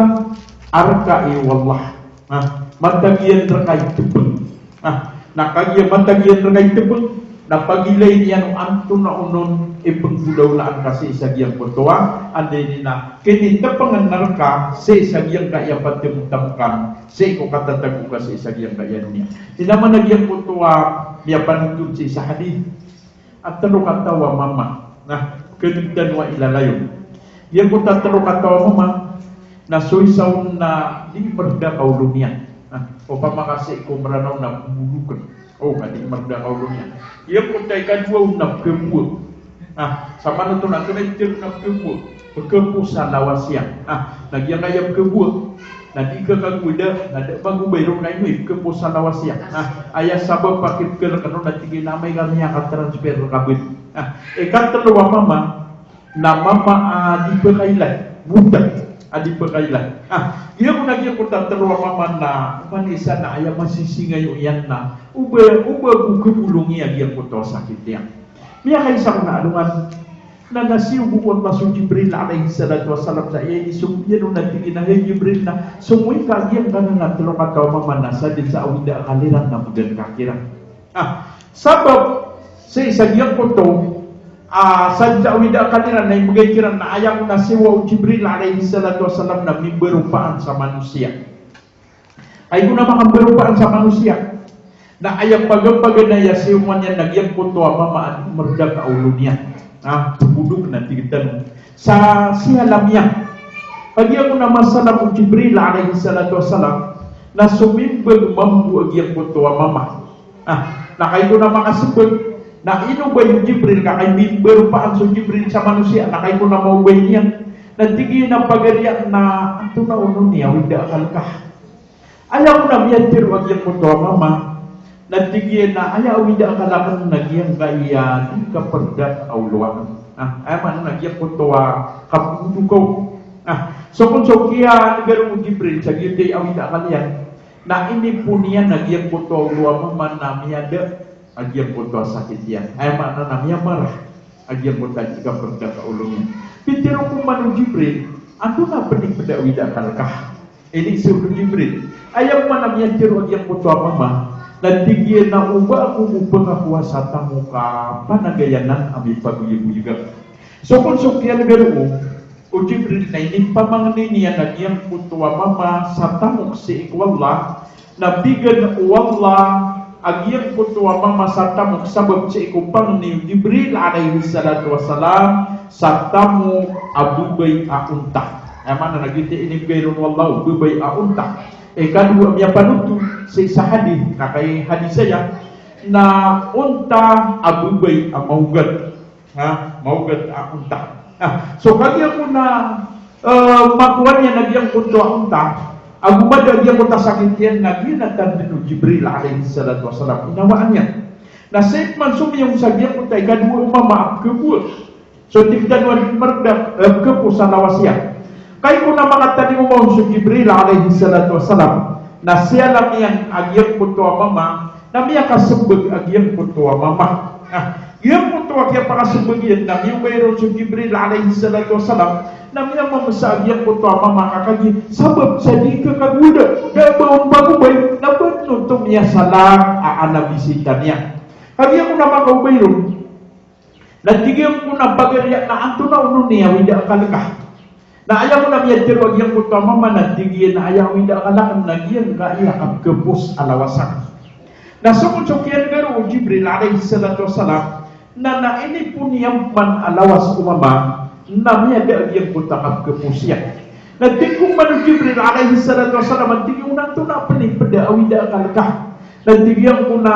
a rka i o Allah. Na matag iyan rka i tpng. Na, na kagiya matag iyan rka i tpng, na pagilayn iyan o antonaa onon i pnggolawlaan ka sii sa giyangkoto a, anda ini na kinitpngan rka sii sa giyangkaya patimtamokan, sii ko katatago ka sii sa giyangkaya doniya. Ino man a giyangkoto a miyapanotol sii sa hadith a tlo kataw a mama. Na, kdg tano a ilalayon. Giyangkoto a tlo kataw a mama, na so isa on na di mrda ka olo niyan. Na, opama ka sii ko Mranaw na bolokn. O, ka di mrda ka olo niyan. Giyangkoto a ikadowa on na pkhabowa. Na, samanoto na antonaa i tharoon a pkhabowa. Pkhaposa lawas iyan. Na, na giyangkaya pkhabowa na di ka kagowada, na da a magobay ron na ino i pkhaposa lawas iyan. Na, aya sabap a kipkhalk ron na tig iyan a amay ka miyaka-transfer rka bn. Na, ikatlo a mama, na mama a di pkhailay, bota a di pkhailay. Na, giya kon a giyangkoto a tlo a mama na, oman isa na aya masisingayo iyan na, o ba, o ba ko khabolongi a giyangkoto a sakit iyan. Miyakaisa kon a alongan, na nasiyogo o Allah so Jibril alayhis salatu wassalam sa aya inisogo iyan on na tig iyan a, hay Jibril, na somoy ka a giyangkanan a tlo kataw a mama na sadn sa awida a kaliran na mdn ka kiran. Ah, sabap sii sa giyangkoto, ah, sadn sa awida a kaliran na imbgay kiran na aya kon a siyowa o Jibril alayhis salatu wassalam na mimbaropaan sa manosiya. Ay ko na makambaropaan sa manosiya. Na aya pagapaganay a siyoman iyan na giyangkoto a mama a di mrda ka olo niyan. Ah, pbodok na tig tano. Sa siyalam iyan. Kagiya kon a masalam o Jibril alayhis salatu wassalam, na somimbag mambo a giyangkoto a mama. Ah, na kagiya kon a makasmbag, na inobay o Jibril, ka kay mimbaropaan so Jibril sa manosiya, na kagiya kon a maobay niyan. Na tig iyan a pagari akn na antonaa onon i awida a akal ka. Aya kon a miyatharo a giyangkoto a mama, na tig iyan a aya awida a akal akn na giyangkaya di kaprda a olo akn. Ah, aya maana na giyangkoto a kapgodo ka on. Ah, so kon so kiyan'garo o Jibril sa giyoto i awida a akal iyan, na inipon iyan a giyangkoto a olo a mama na miyada a giyangkoto a sakit iyan. Aya maana na miyamarah a giyangkoto a di kaperdaka olo niyan. Pitharo ko man o Jibril, antonaa pn i pd a awida a kalk ka? Ini so Jibril. Aya maana miyatharo a giyangkoto a mama, na tig iyan a o ba ako bo pkakowa sa tamok a panagayanan a mipagoyagoyag. So kon so kiyan'g roo o Jibril na inipamangni niyan a giyangkoto a mama sa tamok sii ko Allah, na bigan o Allah a giyangkoto a mama sa tamok sabap sii ko pangni o Jibril alayhis salatu wassalam sa tamok a babay a onta. Aya maana na giyoto i inibgay ron o Allah o babay a onta. Ikadowa a miyapanotol sii sa hadith, ka kay hadith aya, na onta a babay a maogat. Ha, maogat a onta. Ha, so kagiya ko na, eh, makowa niyan a giyangkoto a onta, ago mada a giyangkoto a sakit iyan, na giyanan tano o Jibril alayhis salatu wassalam, inawaan iyan. Na sii pman somiyong sa giyangkoto a ikadowa a mama a pkhakowa. So tig tano a di merdang, eh, pkhapos a lawas iyan. Kagiya ko na makatading on so Jibril alayhis salatu wassalam, na siyalam iyan a giyangkoto a mama, na miyakasmbag a giyangkoto a mama. Na giyangkoto a kiyapakasmbag iyan na miyaobay ron so Jibril alayhis salatu wassalam, na miyamamsa a giyangkoto a mama ka kagiya sabap sa di kakagoda, da ba on pagobay, na ba oto miyasala a, a nabisita niyan. Kagiya ko na makaobay ron, na tig iyan ko na pagariya na antonaa onon i awida a kalk ka. Na aya ko na miyatharo a giyangkoto a mama na tig iyan a aya awida a kalk akn na giyangkaya kapkhapos a lawas akn. Na so kon so kiyan'g roo o Jibril alayhis salatu wassalam, na, na inipoon iyan pman a lawas o mama, na miyada a giyangkoto a kapkhapos iyan. Na tig ko man o Jibril alayhis salatu wassalam, a tig iyan on antonaa pn i pd a awida a kalk ka. Na tig iyan ko na,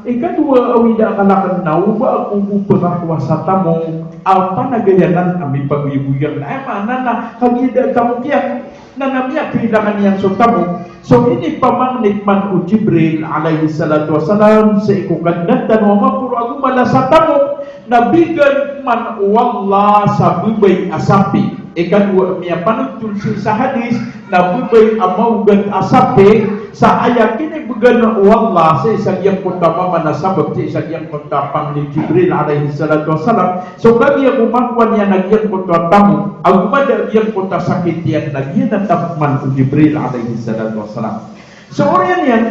ikadowa a awida a kalk akn na o ba ako bo pkakowa sa tamok a panagayanan a mipagoyagoyag. Aya maana na kagiya da a tamok iyan, na, na miyakailangan iyan so tamok. So inipamangni pman o Jibril alayhis salatu wassalam sii ko Kadnan tano a maporo ago mala sa tamok, na bigan pman o Allah sa babay a sapi. Ikadowa a miyapanotol sii sa hadith, na babay a maogat a sapi, sa aya kinibgan o Allah sii sa giyangkoto a mama na sabap sii sa giyangkoto a pangni o Jibril alayhis salatu wassalam. So kagiya ko makowa niyan a giyangkoto a tamok, ago mada a giyangkoto a sakit iyan, na giyanan pman o Jibril alayhis salatu wassalam. So oriyan iyan,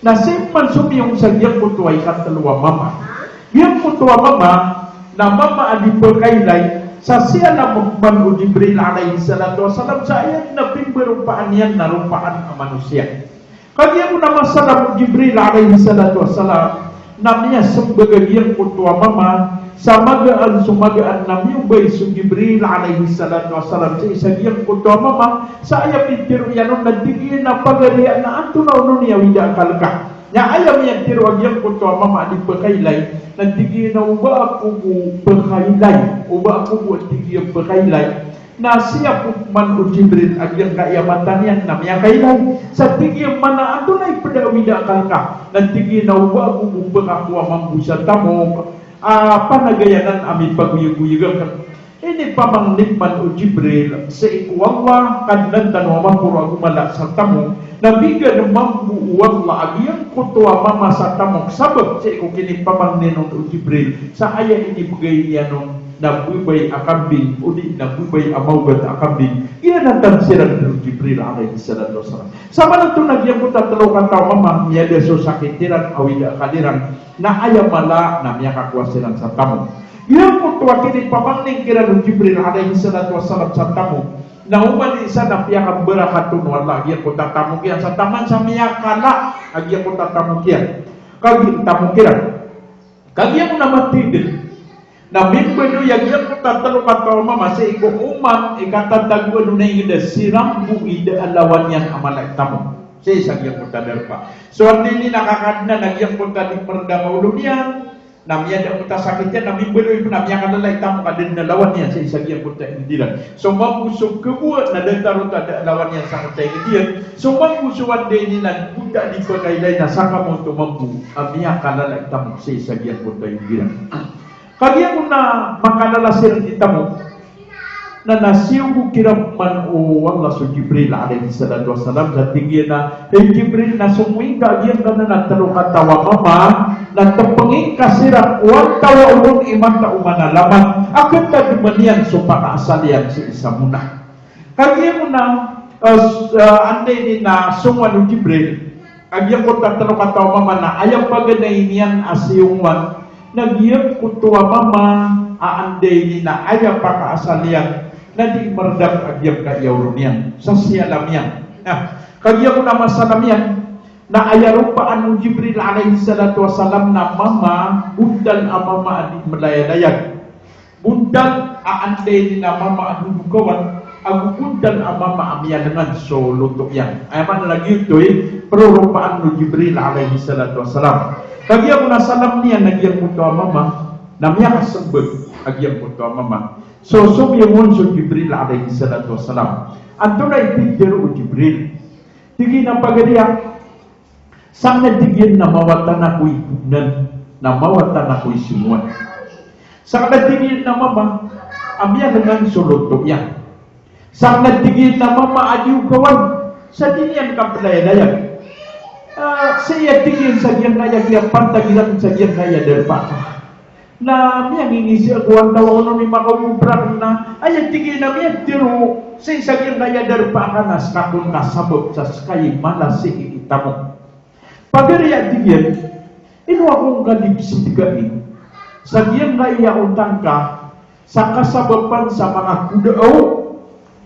na sii pman somiyong sa giyangkoto a ikatlo a mama. Giyangkoto a mama, na mama a di pkailay, sa siyalam pman o Jibril alayhis salatu wassalam, sa aya na pimbaropaan iyan na ropaan a manosiya. Kagiya ko na masalam o Jibril alayhis salatu wassalam, na miyasmbag a giyangkoto a mama, sa magaan so magaan na miyaobay so Jibril alayhis salatu wassalam sii sa giyangkoto a mama, sa aya pitharo iyan on na tig iyan a pagariya na antonaa onon i awida a kalk ka. Na aya miyatharo a giyangkoto a mama a di pkailay, na tig iyan a o ba ako bo pkailay, o ba ako bo, tig iyan, pkailay. Na siyap pman o Jibril a giyangkaya mata niyan na miyakailay. Sa tig iyan man a antonaa i pd a awida a kalk ka. Na tig iyan a o ba ako bo pkakowa mambo sa tamok a panagayanan a mipagoyagoyag akn. Inipamangni pman o Jibril sii ko Allah, Kadnan tano a maporo ago mala sa tamok, na bigan mambo o Allah a giyangkoto a mama sa tamok sabap sii ko kinipamangni on o Jibril sa aya inibgay niyan on na babay a kambing, odi na babay a maogat a kambing. Iyanatan siran o Jibril alayhis salatu wassalam. Sa maana oto na giyangkoto a tlo kataw a mama, miyada so sakit iran, awida a kalk iran, na aya mala na miyakakowa siran sa tamok. Giyangkoto a kinipamangni kiran o Jibril alayhis salatu wassalam sa tamok, na oman i isa na piyakabarakat on o Allah giyangkoto a tamok iyan, sa taman sa miyakala a giyangkoto a tamok iyan. Kagiya tamok iran. Kagiya ko na mathay dn, na mimbaloy a giyangkoto a tlo kataw a mama sii ko oman i katatagoan on a ingd a siran bo i da a lawan iyan a mala i tamok sii sa giyangkoto a darpa. So anda ini na kakadnan a giyangkoto a di merdang a olo niyan, na miyada angkoto a sakit iyan, na mimbaloy pn a miyakalala i tamok a da dn a lawan iyan sii sa giyangkoto a ingd iran. So mambo so khakowa na datar oto a da a lawan iyan sangkoto a ingd iyan. So mambo so anda ini na giyangkoto a di pkailay na sangkamaoto mambo a miyakalala i tamok sii sa giyangkoto a ingd iran. Kagiya ko na makalala siran i tamok, na, na siyogo kiran pman o Allah so Jibril alayhis salatu wassalam, sa tig iyan a, hay Jibril, na somoing ka a giyangkanan a tlo kataw a mama, na tpng Ka siran o antawaa on i matao man a laman a katadman iyan so pakaasal iyan sii sa mona. Kagiya ko na, eh, s-, eh, anda ini na songowan o Jibril, a giyangkoto a tano kataw a mama na aya paganay niyan a siyongowan, na giyangkoto a mama a anda ini na aya pakaasal iyan na di mardak a giyangkaya olo niyan sa siyalam iyan. Na kagiya ko na masalam iyan, na aya ropaan o Jibril alayhis salatu wassalam na mama, bontal a mama a di mlayalayag. Bontal a anda ini na mama a dodokawan, ago bontal a mama a miyalengan so loto iyan. Aya maana na giyoto i proropaan o Jibril alayhis salatu wassalam. Kagiya ko na salam iyan a giyangkoto a mama, na miyakasmbag a giyangkoto a mama. So, somiyong on so Jibril alayhis salatu wassalam. Antonaa i pitharo o Jibril? Tig iyan a pagari a, sakn a tig iyan na mawatan ako i bonan, na mawatan ako i songowan. Sakn a tig iyan na mama a miyalengan so loto iyan. Sakn a tig iyan na mama a di okawan sa di niyan kaplayalayan. Ah, sii a tig iyan sa giyangkaya kiyapantag iran sa giyangkaya darpa. Na miyangingisi ako, antawaa on i makaompra akn na aya tig iyan a miyatharo sii sa giyangkaya darpa akn na ska kon kasabap sa ska i mala sii i tamok. Pagari a tig iyan, ino ako ngka di pzidkai sa giyangkaya otang ka sa kasabapan sa manga koda aw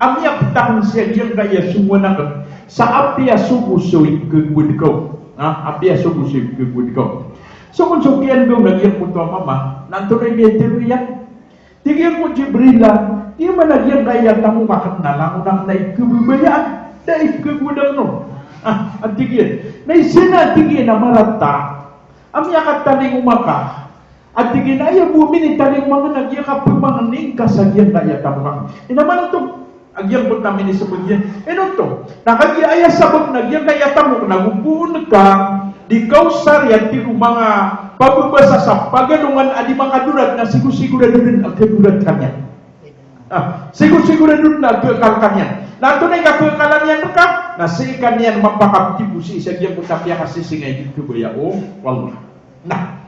a miyaptang sii a giyangkaya songowan akn sa apiya sogo so ipkhagowad ka on. Ha? Apiya sogo so ipkhagowad ka on. So kon so kiyanggaw na giyangkoto a mama, na antonaa i miyatharo iyan? Tig iyan ko Jibril a, aya maana a giyangkaya tamok akn na langon akn a ipkhababayaan, da ipkhagowad akn on. Ah, a tig iyan. Na isa na tig iyan a marata a miyakatalingoma ka. A tig iyan a aya bo a minitalingoma ngka na giyangkaya pmangni ngka sa giyangkaya tamok akn. Ino man oto? A giyangkoto a minismbag iyan, ino oto? Na kagiya aya sabap na giyangkaya tamok na go poon ka di kaosar iyan tig o manga pababasa sa pagalongan a di makadorat na sigosigorado dn a kadorat ka niyan. Ah, sigosigorado dn a kadorat ka niyan. Na antonaa i kakakalan iyan rka? Na sii ka niyan mapakaptibo sii sa giyangkoto a piyakasisingay di kabaya o Allah. Na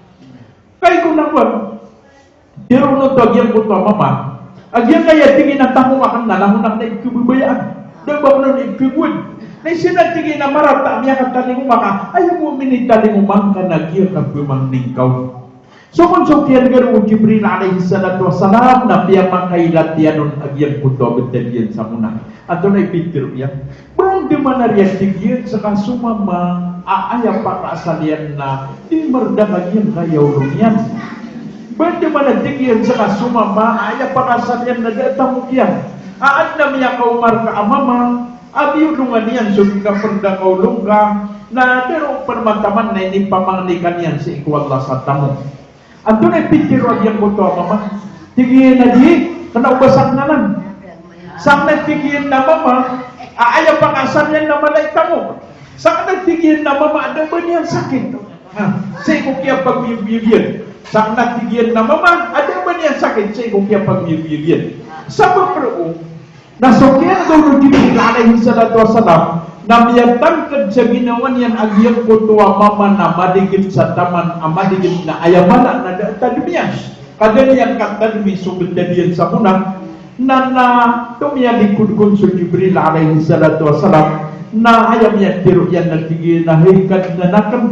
Kay ko na kowan, tharo oto a giyangkoto a mama a giyangkaya tig iyan a tamok akn na langon akn a ipkhababayaan, da ba akn on ipkhagowad. Na isa na tig iyan a marata a miyakatalingoma ka, aya bo a minitalingoma ngka na giyangkaya pmangni ngka on. So kon so kiyanggaw o Jibril alayhis salatu wassalam na piyamakailati iyan on a giyangkoto a btad iyan sa mona. Antonaa i pitharo iyan? Ba andamanaya tig iyan ska so mama a aya pakaasal iyan na di mardak a giyangkaya olo niyan? Ba andamanaya tig iyan ska so mama a aya pakaasal iyan na da a tamok iyan? A adn a miyakaoma rka a mama a biyolongan iyan so di kaprdakn a olo ngka, na da roo pn mataman na inipamangni ka niyan sii ko Allah sa tamok. Antonaa i pitharo a giyangkoto a mama? Tig iyan a di, kna o ba sakn anan. Sakn a tig iyan a mama a aya pakaasal iyan na mala i tamok. Sakn a tig iyan a mama a da a ba niyan sakit. Ha, sii ko kiyapagoyagoyag iyan. Sakn a tig iyan a mama a da a ba niyan sakit sii ko kiyapagoyagoyag iyan. Sabap roo, na so kiyanggaw o Jibril alayhis salatu wassalam na miyatangkd sa ginawa niyan a giyangkoto a mama na maligid sa taman a maligid na aya mala na da a tadm iyan. Ka da niyan katadmi so btad iyan sa mona. Na, na tomiyalikod kon so Jibril alayhis salatu wassalam na aya miyatharo iyan na tig iyan a hay Kadnan akn,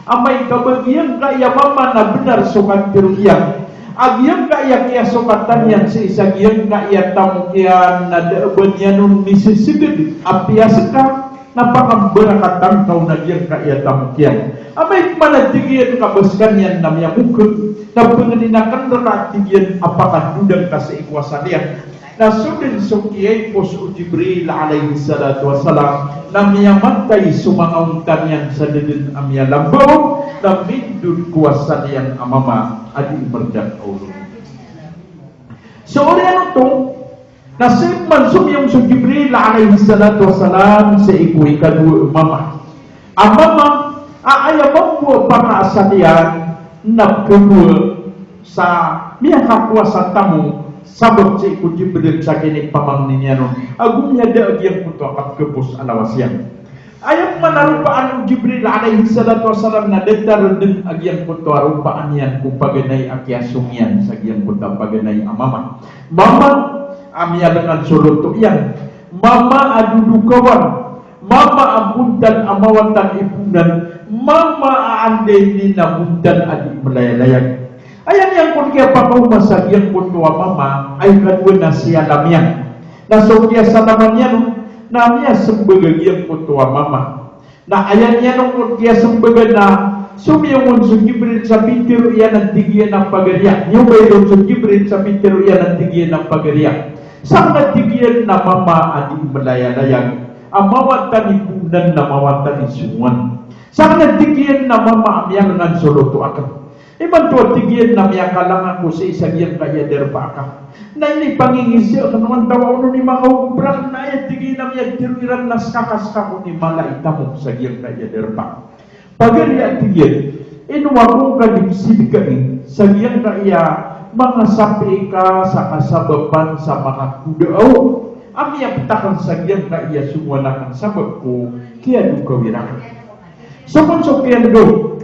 amay ka ba giyangkaya mama na bnar so katharo iyan a giyangkaya kiyasokatan iyan sii sa giyangkaya tamok iyan na da a ba niyan on misisgd, apiya ska na pakambarakatan ka on a giyangkaya tamok iyan. Amay pman a tig iyan ka ba skaniyan na miyamokg, na pangnin akn rka a tig iyan a pakadodang ka sii ko asal iyan. Na so dn so kiyaipos o Jibril alayhis salatu wassalam na miyamatay so manga onta niyan sa da dn a miyalamba on, na mindod ko asal iyan a mama a di mrdak a olo. So oriyan oto, na sii pman somiyong so Jibril alayhis salatu wassalam sii ko ikadowa a mama. A mama a aya mambo a pakaasal iyan na pkhagowa sa miyakakowa sa tamok sabap sii ko Jibril sa kinipamangni niyan on, ago miyada a giyangkoto a kapkhapos a lawas iyan. Aya Manaropaan o Jibril alayhis salatu wassalam na datar dn a giyangkoto a ropaan iyan ko paganay a kiyasong iyan sa giyangkoto a paganay a mama. Mama a miyalangan so loto iyan, mama a dodokawan, mama a bontal a mawatan i poonan, mama a anday niyan a bontal a di mlayalayag. Aya niyan kon kiyapakaoma sa giyangkoto a mama, aya ikadowa na siyalam iyan. Na so kiyasalaman iyan on, na miyasmbag a giyangkoto a mama. Na aya niyan on kon kiyasmbagan na somiyong on so Jibril sa pitharo iyan a tig iyan a pagariya. Niyobaid on so Jibril sa pitharo iyan a tig iyan a pagariya. Sakn a tig iyan na mama a di mlayalayag, a mawatan i poonan na mawatan i songowan. Sakn a tig iyan na mama a miyalangan so loto akn. Imanto a tig iyan na miyakalang ako sii sa giyangkaya darpa aka. Na inipangingisa akn o antawaa on i manga ogob rakn, na aya tig iyan a miyatharo iran na ska ka ska kon i mala i tamok sa giyangkaya darpa. Pagari a tig iyan, ino ako ngka di pzidkai sa giyangkaya manga sapii ka sa kasabapan sa manga kodaaw a miyaptakn sa giyangkaya songowan akn sabap ko kiyadokawi rakn. So kon so kiyan'gaw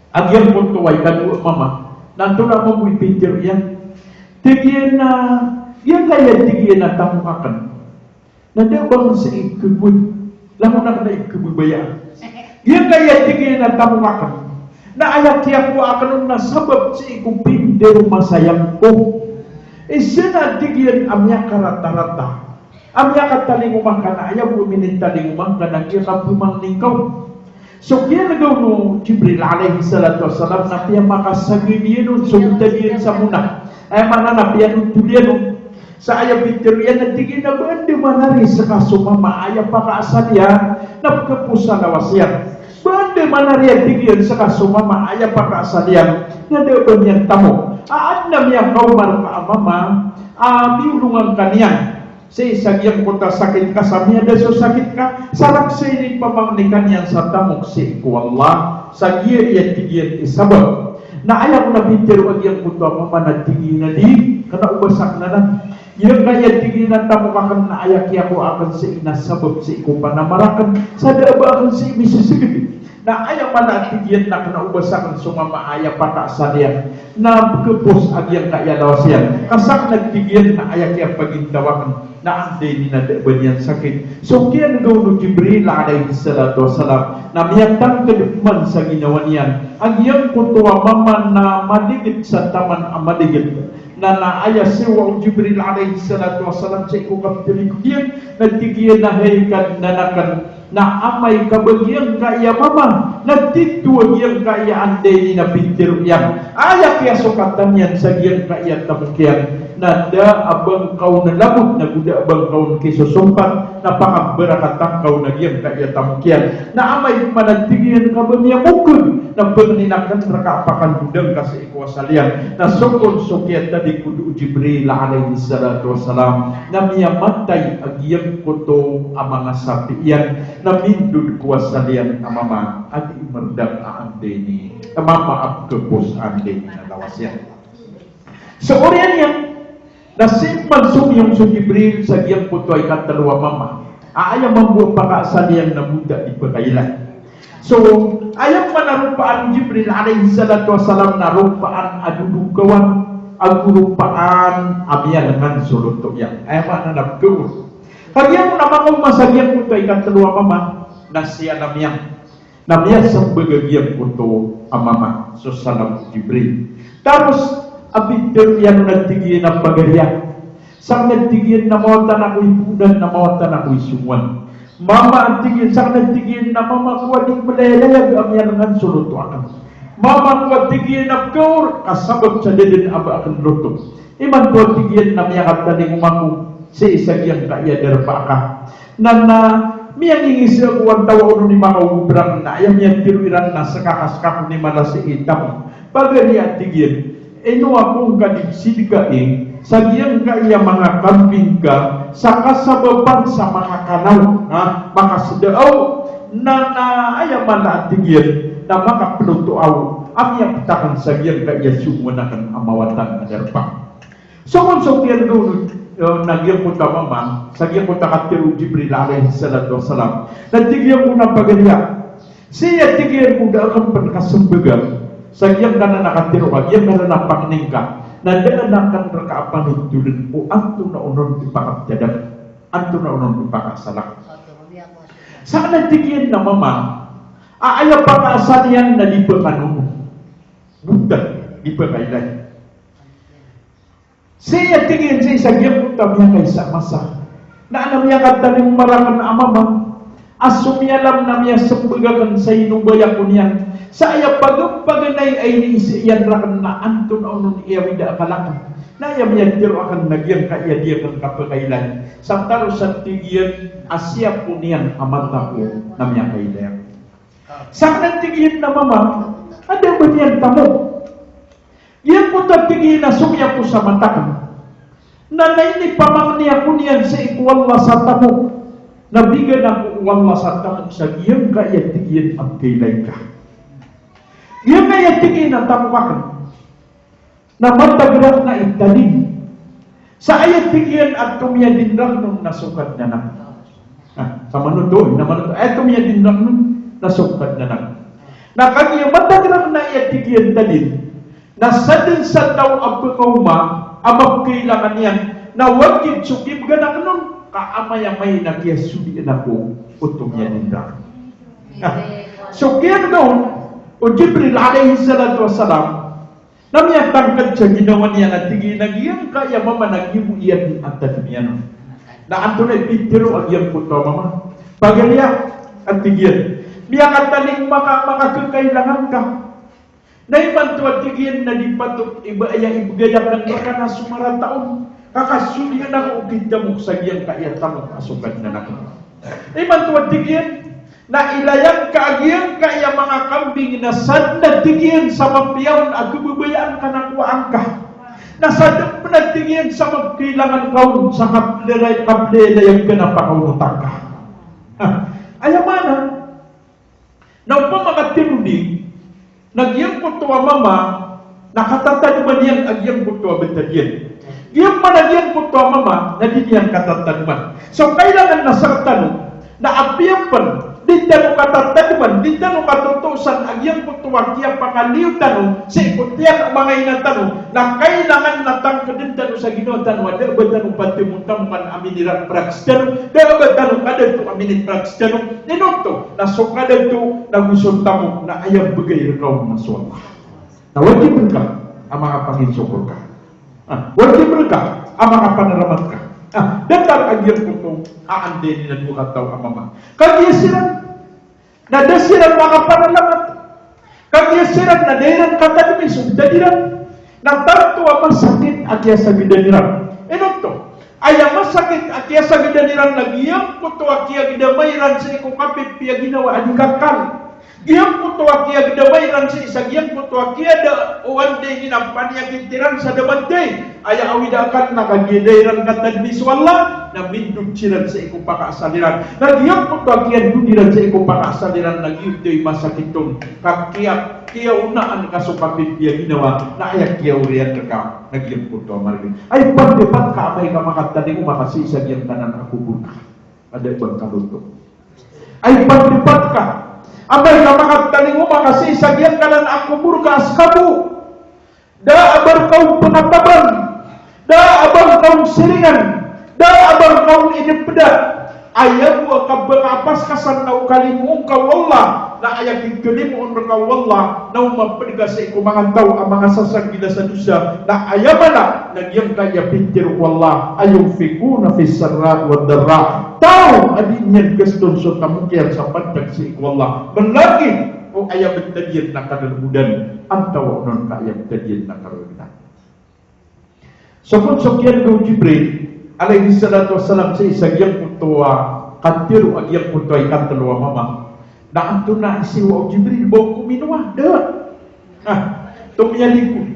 a giyangkoto a ikadowa a mama, na antonaa mambo i pitharo iyan? Tig iyan a, giyangkaya tig iyan a tamok akn na da a ba akn sii khagowan, langon akn a ikhababayaan. Giyangkaya tig iyan a tamok akn na aya kiyakowa akn on na sabap sii ko pindaromasayang ko. Isa na tig iyan a miyakaratarata a miyakatalingoma ngka na aya bo a minitalingoma ngka na kiyakapamangni ngka on. So kiyan'gaw o Jibril alayhis salatu wassalam na piyamakasagad iyan on so btad iyan sa mona. Aya maana na piyanothol iyan on. Sa aya pitharo iyan na tig iyan a ba anda manari ska so mama a aya pakaasal iyan na pkhapos a lawas iyan. Ba anda manari a tig iyan ska so mama a aya pakaasal iyan na da a ba niyan tamok. A adn a miyakaoma rka a mama a miyolongan ka niyan sii sa giyangkoto a sakit ka, sa miyada so sakit ka, sa rakhs a inipamangni ka niyan sa tamok sii ko Allah sa giyaya tig iyan i sabap. Na aya kon a pitharo a giyangkoto a mama na tig iyan a di, kna o ba sakn anan. Giyangkaya tig iyan a tamok akn na aya kiyakowa akn sii na sabap sii ko panamar akn, sa da a ba akn sii misisgd. Na aya maana a tig iyan na kna o ba sakn so mama a aya pakaasal iyan na pkhapos a giyangkaya lawas iyan. Ka sakn a tig iyan na aya kiyapagintaw akn na anday niyan a da a ba niyan sakit. So kiyan'gaw o Jibril alayhis salatu wassalam na miyatangkd pman sa ginawa niyan a giyangkoto a mama na maligd sa taman a maligd. Na, na aya siyowa o Jibril alayhis salatu wassalam sii ko kaptalikod iyan, na tig iyan a hay Kadnan akn, na amay ka ba giyangkaya mama na titho a giyangkaya anday niyan a pitharo iyan. Aya kiyasokatan iyan sa giyangkaya tamok iyan na da a ba ngka on lamod na go da a ba ngka on kisosompat na pakabarakatan ka on a giyangkaya tamok iyan. Na amay pman a tig iyan ka ba miyamokg na pangnin akn rka a pakandoda ngka sii ko asal iyan. Na so kon so kiyatalikod o Jibril alayhis salatu wassalam na miyamatay a giyangkoto a manga sapi iyan na mindod ko asal iyan a mama a di mrdak a anday niyan, a mama a pkhapos a anday niyan a lawas iyan. So oriyan iyan na sii pman somiyong so Jibril sa giyangkoto a ikatlo a mama a aya mambo a pakaasal iyan na go da a di pkailay. So aya pman a ropaan o Jibril alayhis salatu wassalam na ropaan a dodokawan ago ropaan a miyalangan so loto iyan. Aya maana na pkhaor. Kagiya kon a makaoma sa giyangkoto a ikatlo a mama na siyalam iyan. Na miyasmbag a giyangkoto a mama so salam o Jibril. Taros a pitharo iyan on a tig iyan a pagariya. Sakn a tig iyan na mawatan ako i poonan na mawatan ako i songowan. Mama a tig iyan, sakn a tig iyan na mama ko a di mlayalayag a miyalangan so loto akn. Mama ko a tig iyan a pkhaor ka sabap sa da dn a ba akn loto. Imanto a tig iyan na miyakatalingoma ako sii sa giyangkaya darpa aka. Na, na miyangingisa ako o antawaa on i makaogob rakn na aya miyatharo iran na ska ka ska kon i mala sii i tamok. Pagari a tig iyan, ino ako ngka di pzidkai sa giyangkaya manga kambing ka sa kasabapan sa makakanaw, ha, makasdaaw, na, na aya maana a tig iyan na makaploto aw a miyaptakn sa giyangkaya songowan akn a mawatan a darpa. So kon so kiyarga o Eh, na giyangkoto a mama, sa giyangkoto a katharo o Jibril alayhis salatu wassalam. Na tig iyan ko na pagariya. Sii a tig iyan ko da akn pn kasmbgan sa giyangkanan a katharo ka, giyangkanan a pangni ngka. Na da akn rka a panotoln o antonaa onon i pakaptad akn, antonaa onon i pakaasal akn. Sa kna tig iyan a mama, a aya pakaasal iyan na di pkanono. Btad, di pkailay. Sii a tig iyan sii sa giyangkoto a miyakaisa a masa. Na adn a miyakatalingoma rakn a mama a somiyalam na miyasmbag akn sa inobay ako niyan. Sa aya pagpaganay a iniiza iyan rakn na antonaa onon i awida akal akn. Na aya miyatharo akn na giyangkaya di akn kapkailay. Sa taro sa tig iyan a siyapo niyan a mata ko na miyakailay ako. Sa kna tig iyan a mama, a da a ba niyan tamok. Giyangkoto a tig iyan a somiyapo sa mata ko. Na, na inipamangni ako niyan sii ko Allah sa tamok. Na bigan ako o Allah sa tamok sa giyangkaya tig iyan a pkailay ka. Giyangkaya tig iyan a tamok akn. Na matag rakn a italin. Sa aya tig iyan a tomiyadin rakn on na so Kadnan akn. Ah, sa manoto, na manoto. Aya tomiyadin rakn on na so Kadnan akn. Na kagiya matag rakn a aya tig iyan talin. Na sadn sa taw a pkaoma a mapkailangan iyan. Na wajib so kibgan akn on. Ka amay-amay na kiyasodian ako o tomiyadin rakn. Ah, so kiyabgan on o Jibril alayhis salatu wassalam. Na miyatangkd sa ginawa niyan a tig iyan a giyangkaya mama na giyoto iyan a tadm iyan on. Na antonaa i pitharo a giyangkoto a mama? Pagariya a tig iyan, miyakatalingoma ka a makakakailangan ka. Na imanto a tig iyan na di patot i ba aya ibgay akn rka na so marata on. Ka kasodian ako o kitamok sa giyangkaya tamok a so Kadnan akn. Imanto a tig iyan, na ilay angka a giyangkaya manga kambing na sadn a tig iyan sa mapiya on a khababayaan ka na kowaa angka. Na sadn pn a tig iyan sa mapkailangan ka on sa kaplilay, kaplilay angka na pakaonot angka. Ha, aya maana na opama ka tiro di na giyangkoto a mama na katatadman iyan a giyangkoto a btad iyan. Giyangkoto a giyangkoto a mama na di niyan katatadman. So kailangan na sktano na apiya pn di tano katatadman, di tano katotosan a giyangkoto a kiyapangaliyo tano sii ko tiyan o manga ina tano, na kailangan na tangkdn tano sa ginawa tano a da a ba tano patemotamokan a minirak prags tano, da a ba tano kadato a miniprags tano. Ino oto? Na so kadato na go so tamok na aya bgay rka on na so Allah. Na wajib rka a makapanginsokor ka. Ah, wajib rka a makapanalamat ka. Ah, datar a giyangkoto a anday niyan a dowa kataw a mama. Kagiya siran na da siran makapanalamat. Kagiya siran na da iran katadmi so btad iran. Na tanto a masakit a kiyasagdan iran. Ino oto? Aya masakit a kiyasagdan iran na giyangkoto a kiyagdama iran sii ko kapipiya ginawa a di kakal. Giyangkoto a kiyagdama iran sii sa giyangkoto a kiyada o anday niyan a paniyakit iran sa da mathay. Aya awida akal na kagiya da iran katadmi so Allah, na mindod siran sii ko pakaasal iran. Na giyangkoto a kiyandod iran sii ko pakaasal iran na giyoto i masakit on. Ka kiya, kiyaonaan ka so kapipiya ginawa, na aya kiyaoriyan rka na giyangkoto a margn. Ay pandipat ka amay ka makatalingoma ka sii sa giyangkanan a kobor ka. Ada bang kaloto. Ay pandipat ka amay ka makatalingoma ka sii sa giyangkanan a kobor ka a ska bo. Da a ba rka on pngataban, da a ba rka on siringan, da a ba rka on inipda. Aya bo a kabanga a paskasan na o kalimoon ka o Allah, na aya kikhalimoon rka o Allah na o mapd ka sii ko manga taw a manga sasagila sa dosa, na aya maana na giyangkaya pitharo o Allah, a yunfiquna fis sarra'i wad darra. Taw a di niyan gaston so tamok iyan sa pantag sii ko Allah. Mlagid o aya btad iyan na kadalbodan, antawaa onon ka aya btad iyan na karognan. So kon so kiyadn o Jibril alayhis salatu wassalam sii sa giyangkoto a katharo a giyangkoto a ikatlo a mama. Na antonaa i siyowa o Jibril ba o kominowa? Da. Ah, tomiyalingkod.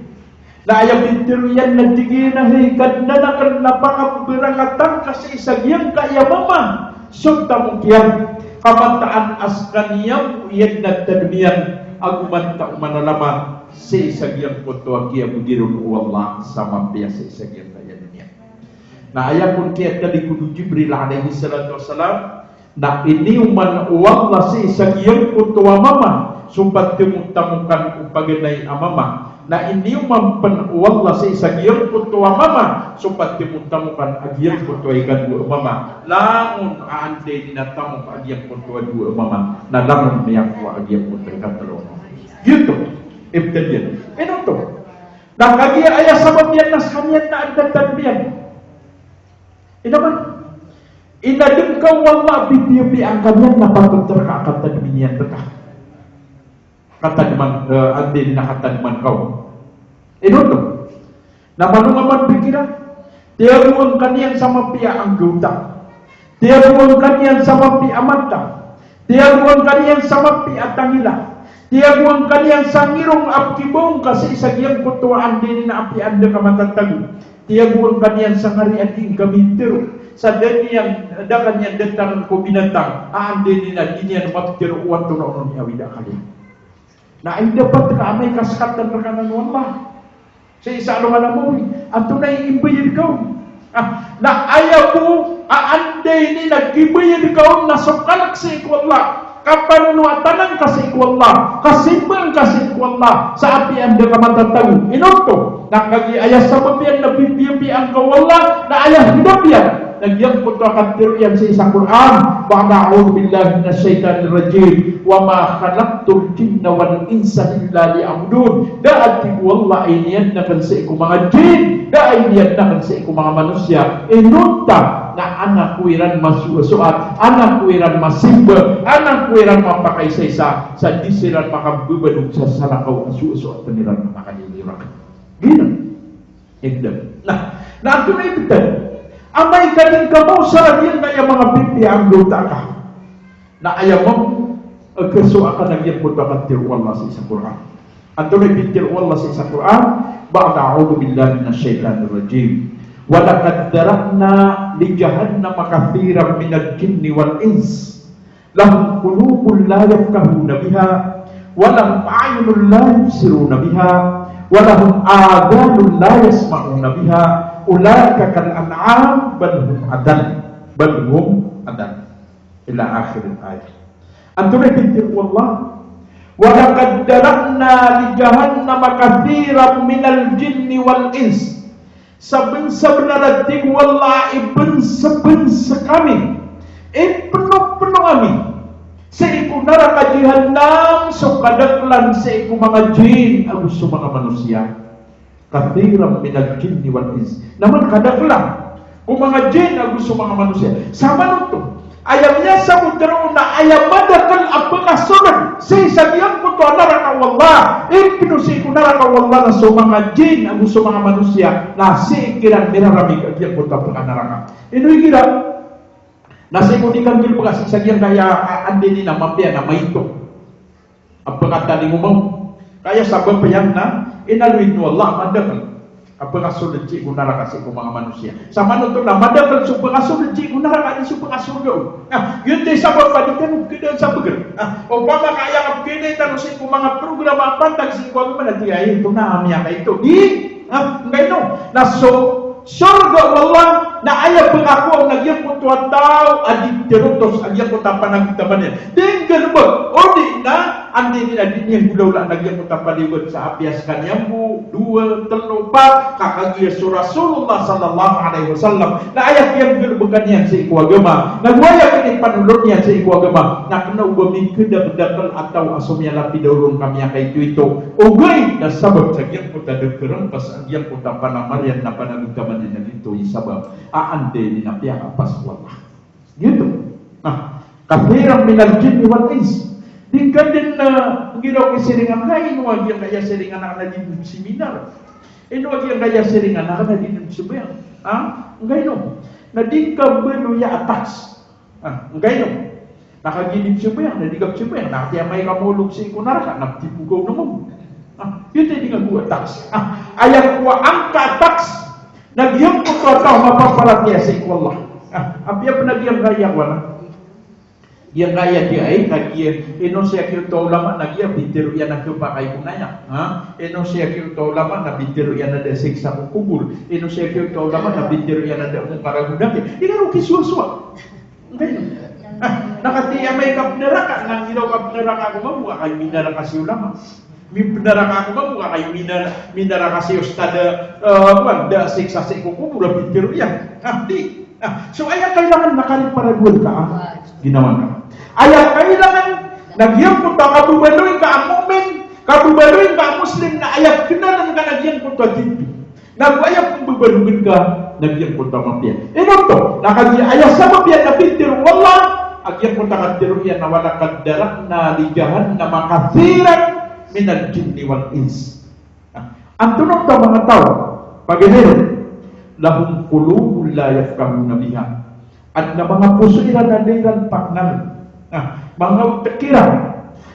Na aya pitharo iyan na tig iyan a hay Kadnan akn na pakabarakatan ka sii sa giyangkaya mama so tamok iyan. Ka mataan a skaniyan bo iyan na tadm iyan ago mataan a manalamat sii sa giyangkoto a kiyabgi ron o Allah sa mapiya sii sa giyangkaya doniya. Na aya kon kiyatalikod o Jibril alayhis salatu wassalam, na iniyoman o Allah sii sa giyangkoto a mama so patemotamokan o paganay a mama. Na iniyoman pen o Allah sii sa giyangkoto a mama so patemotamokan a giyangkoto a ikadowa a mama. Langon a anda i di na tamok a giyangkoto a dowa a mama, na langon miyakowa a giyangkoto a ikatelo a mama. Giyoto, ibtad iyan. Ino oto? Na kagiya aya sabap iyan na sekaniyan na adn a tadm iyan. Ino man? Inadn ka o Allah a pipiyapiya angka niyan na patot rka a katadmi niyan rka. Katadman, eh, anda i di na katadman ka on. Ino oto? Na mano nga man pikiran, tiyagoan ka niyan sa mapiya a anggawta. Tiyagoan ka niyan sa mapiya a mata. Tiyagoan ka niyan sa mapiya a tangila. Tiyagoan ka niyan sa ngirong a pkibaong ka sii sa giyangkoto a anda i di na apiya anda ka matatago. Tiyagoan ka niyan sa ngari a di ngka mitharo. Sa da niyan, da ka niyan datarn ko binatang a anda i di na di niyan maptharo o antonaa onon i awid a akal iyan. Na aya dapat ka amay ka sekatn rka nan o Allah sii sa alongan a mawri, antonaa i imbayad ka on? Ah, na aya bo a anda i di na kibayad ka on na so kalk sii ko Allah, kapanonoatan angka sii ko Allah, kasimbaa angka sii ko Allah sa apiya anda ka matatago. Ino oto? Na kagiya aya sabap iyan na pipiyapiya angka o Allah, na aya hidap iyan na giyangkoto a katharo iyan sii sa Qur'an, ba'da a'udhu billahi minash shaitanir rajim, "Wa ma khalaqtul jinna wal insa illa liya'budun." Da a tig o Allah a iniyan akn sii ko manga jin, da a iniyan akn sii ko manga manosiya inonta na an ako iran masoasoat, an ako iran masimba, an ako iran mapakaisaisa sa di siran makambabadog sa salakaw a soasoatn iran a makaliliyo rakn. Giyanan. Ibtad. Na, na antonaa i ibtad? Amay ka di ngka maosar a giyangkaya manga pipiya a anggawta ka, na aya mambo a kasowa ka na giyangkoto a katharo o Allah sii sa Qur'an. Antonaa i pitharo o Allah sii sa Qur'an? Ba'da a'udhu billahi minash shaitanir rajim. "Wa laqad dhara'na li jahannama kathiran minal jinni wal ins." "Lahum qulubun la yafqahuna biha, wa lahum a'yunun la yubsiruna biha, wa lahum adhanun la yasma'una biha, ulaika kal an'am, bal hum adal, bal hum adal." Ila akhiril ayah. Antonaa i pitharo o Allah? "Wa laqad dhara'na li jahannama kathiran minal jinni wal ins." Sabnsabnar a tig o Allah a ibnsbns ami, ipnopno ami sii ko naraka Jahannam so kadaklan sii ko manga jin ago so manga manosiya. Kathiran minal jinni wal ins. Na man kadaklan ko manga jin ago so manga manosiya. Samanoto, aya miyasabot roo na aya madakl a pkasold sii sa giyangkoto a naraka o Allah, ipno sii ko naraka o Allah na so manga jin ago so manga manosiya, na sii kiran miraramig a giyangkoto a pkanaraka. Ino igira? Na sii ko di kanggalbka sii sa giyangkaya, a, anda i di na mapiya na maito a pkatalingoma on. Ka aya sabap iyan na inaloy o Allah a madakl a pkasold sii ko naraka sii ko manga manosiya. Samanoto na madakl so pkasold sii ko naraka, di so pkasorga on. Ah, giyoto i sabap a di tano pkhaadaan sa bgr. Ah, opama ka aya kapkhaadaan tano sii ko manga programa a pantag sii ko agama na tig iyan, "Aya oto na miyakaito." Di, ah, angkaino? Na so sorga o Allah na aya pkakowa on na giyangkoto a taw a di terotos a giyangkoto a panagtaman iyan. Di nggalbk, odi na anda i di na di niyan golawlaan a giyangkoto a paliogat sa apiya skaniyan bo dowa, tlo, pat, ka kagiya so Rasulullah sallallahu alaihi wasallam na aya kiyanggalbka niyan sii ko agama, na go aya kinipanolon iyan sii ko agama, na kna o ba mikhadakdakl a taw a so miyalapid a oron ka miyakaitoito. Ogaid na sabap sa giyangkoto a da karangkas a giyangkoto a panamar iyan na panagtaman iyan na giyoto i sabap a anda i di na piyakapas o Allah. Giyoto. Na, kathiran minal jinni wal ins. Di ngka dn, ah, giraw i siringan ka, ino a giyangkaya siringan akn a di dn seminar. Ino a giyangkaya siringan akn a di dn sambayang. Ah, angkaino? Na di ngka baloya a tax. Ah, angkaino? Na kagiya di psambayang, na di ka psambayang, na katii amay ka maolog sii ko naraka, na ptipogaw na mambo. Ah, giyoto i di ngka gowa a tax. Ah, aya kowa angka a tax na giyangkoto a taw a mapaparatiyaya sii ko Allah. Ah, apiya pn a giyangkaya kowan a Giyangkaya di ay, kagiya, ino sii a giyoto a ulama na giya pitharo iyan a khapakay ko naya. Ha? Ino sii a giyoto a ulama na pitharo iyan a da siksa ko kobor. Ino sii a giyoto a ulama na pitharo iyan a da mokaragoda ki. Di kano kisowasowa. Okay? Ah, na katii amay ka pnaraka, na giraw ka pnaraka ko mamo, ka kay minaraka si ulama. Mipnaraka ko mamo, ka kay mina-, minaraka si ustad, eh, kuwan, da siksa sii ko kobor a pitharo iyan. Ah, di. Ah, so aya kailangan na kariparadowan ka, ah, ginawa ngka. Aya kailangan na giyangkoto a kababaloy ka a mu'min, kababaloy ka a Muslim na aya knalan ka na giyangkoto a titho. Na go aya pmbabalogen ka na giyangkoto a mapiya. Ino oto? Na kagiya aya sabap iyan na pitharo o Allah a giyangkoto a katharo iyan a walaqad dhara'na li jahannama kathiran minal jinni wal ins. Na antonaa oto a manga taw, paganay ron, lahum qulubun la yafqahuna biha. Adn a manga poso iran a da iran paknal. Na manga otk iran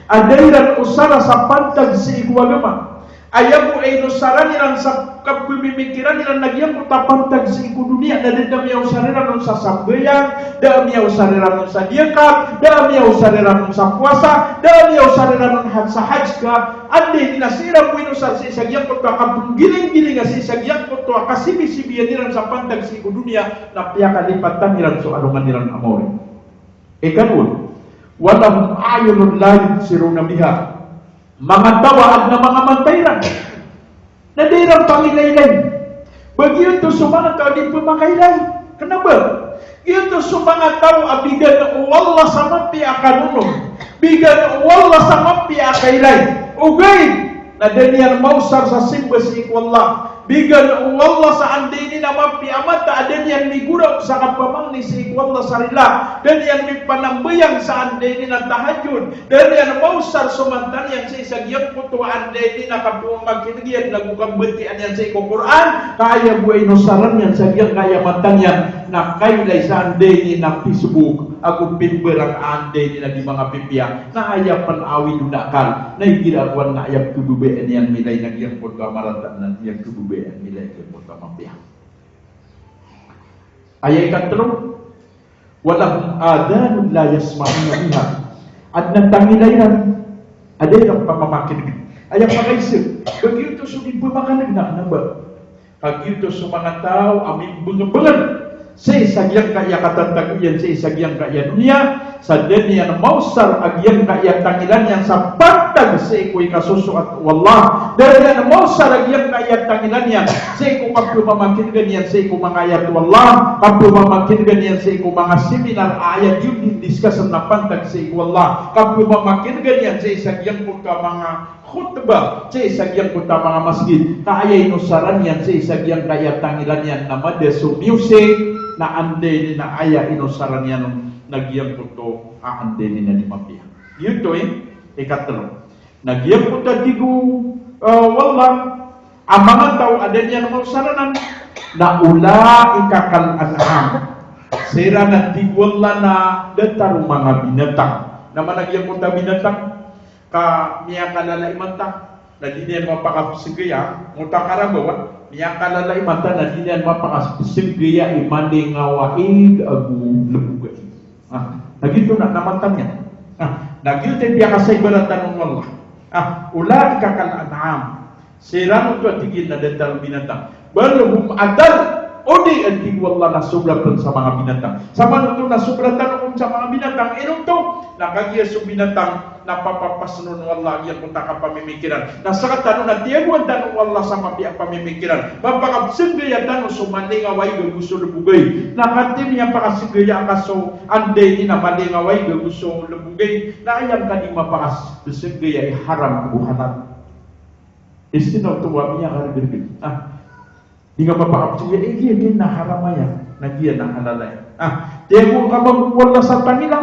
a da iran osara sa pantag sii ko agama. Aya bo a inosaran iran sa kapmimikiran iran na giyangkoto a pantag sii ko doniya, na da dn a miyaosar iran on sa sambayang, da a miyaosar iran on sa diyakap, da a miyaosar iran on sa powasa, da a miyaosar iran on sa hajj ka, anda ini na sii ran bo inosar sii sa giyangkoto a kapnggilinggilingn a sii sa giyangkoto a kasibisibiyan iran sa pantag sii ko doniya, na piyakalipatan iran so alongan iran a maori. Ikadowa, walahum a'yunun la yubsiruna biha. Manga taw a adn a manga mata iran na da iran pangilaylay. Ba giyoto so manga taw a di pmakailay. Kna ba giyoto so manga taw a bigan o Allah sa mapiya a kanonom, bigan o Allah sa mapiya a kailay. Ogaid na da niyan maosar sa simba sii ko Allah. Bigan o Allah sa anda ini na mapiya a mata a da niyan migoraok sa kapamangni sii ko Allah sa rila. Da niyan mipanambayang sa anda ini na tahajjud. Da niyan maosar so mata niyan sii sa giyangkoto a anda ini na kapmamakineg iyan ago kambatiya niyan sii ko Qur'an. Ka aya bo a inosaran iyan sa giyangkaya mata niyan na kailay sa anda ini na Facebook ago pimbarang a anda ini na di manga pipiya. Na aya pn a awid on a akal na igira akowan na aya pkhababayaan iyan milay na giyangkoto a marata na giyangkoto a pkhababayaan milay giyangkoto a mapiya. Aya ikatlo, walahum adhanun la yasma'una biha. Adn a tangila iran a da iran pamamakinegen. Aya pakaiza, ba giyoto so di pamakaneg na kna ba. Ka giyoto so manga taw a mimbngabngd sii sa giyangkaya katatago iyan sii sa giyangkaya doniya, sa da niyan maosar a giyangkaya tangila niyan sa pantag sii ko ikasosoat o Allah. Da niyan maosar a giyangkaya tangila niyan sii ko kapmamakineg iyan sii ko manga ayat o Allah, kapmamakineg iyan sii ko manga seminar a aya di on didiscuss na pantag sii ko Allah, kapmamakineg iyan sii sa giyangkoto a manga khutbah sii sa giyangkoto a manga masgit, ka aya inosaran iyan sii sa giyangkaya tangila niyan na mada so music, na anda ini na aya inosaran iyan on na giyangkoto a anda ini na di mapiya. Giyoto i ikatlo. Na giyangkoto a tig o, eh, o Allah a manga taw a da niyan maosar anan na ulaika kal an'am. Siran a tig o Allah na datar o manga binatang. Na mana giyangkoto a binatang? Ka miyakalala i mata na di niyan mapakapsgaya, mota karabaw a, miyakalala i mata na di niyan mapakapsgaya i malingaw a ig ago lbog a ig. Ah, na giyoto na, na mata niyan. Ah, na giyoto i piyakasaibaratan o Allah. Ah, ulaika kal an'am. Siran oto a tig iyan na datar o binatang. Bal hum adal. O di, a tig o Allah, na sobra pn sa manga binatang. Samanoto na sobra tano pn sa manga binatang, ino oto? Na kagiya so binatang na papapasnon o Allah a giyangkoto a kapamimikiran. Na sktano na tiyagoan tano o Allah sa mapiya a pamimikiran. Mapakapsgaya tano so malingaw a ig ago so lbog a ig. Na katii miyapakasgaya ka so anda ini na malingaw a ig ago so lbog a ig, na aya ngka di mapakapsgaya i haram ago halal. Isti na oto a miyakargrg. Ah. Di ngka mapakapsgaya, eh, giya, giya na haram aya, na giya na halal aya. Ah, tiyagoan ka mambo o Allah sa tangila.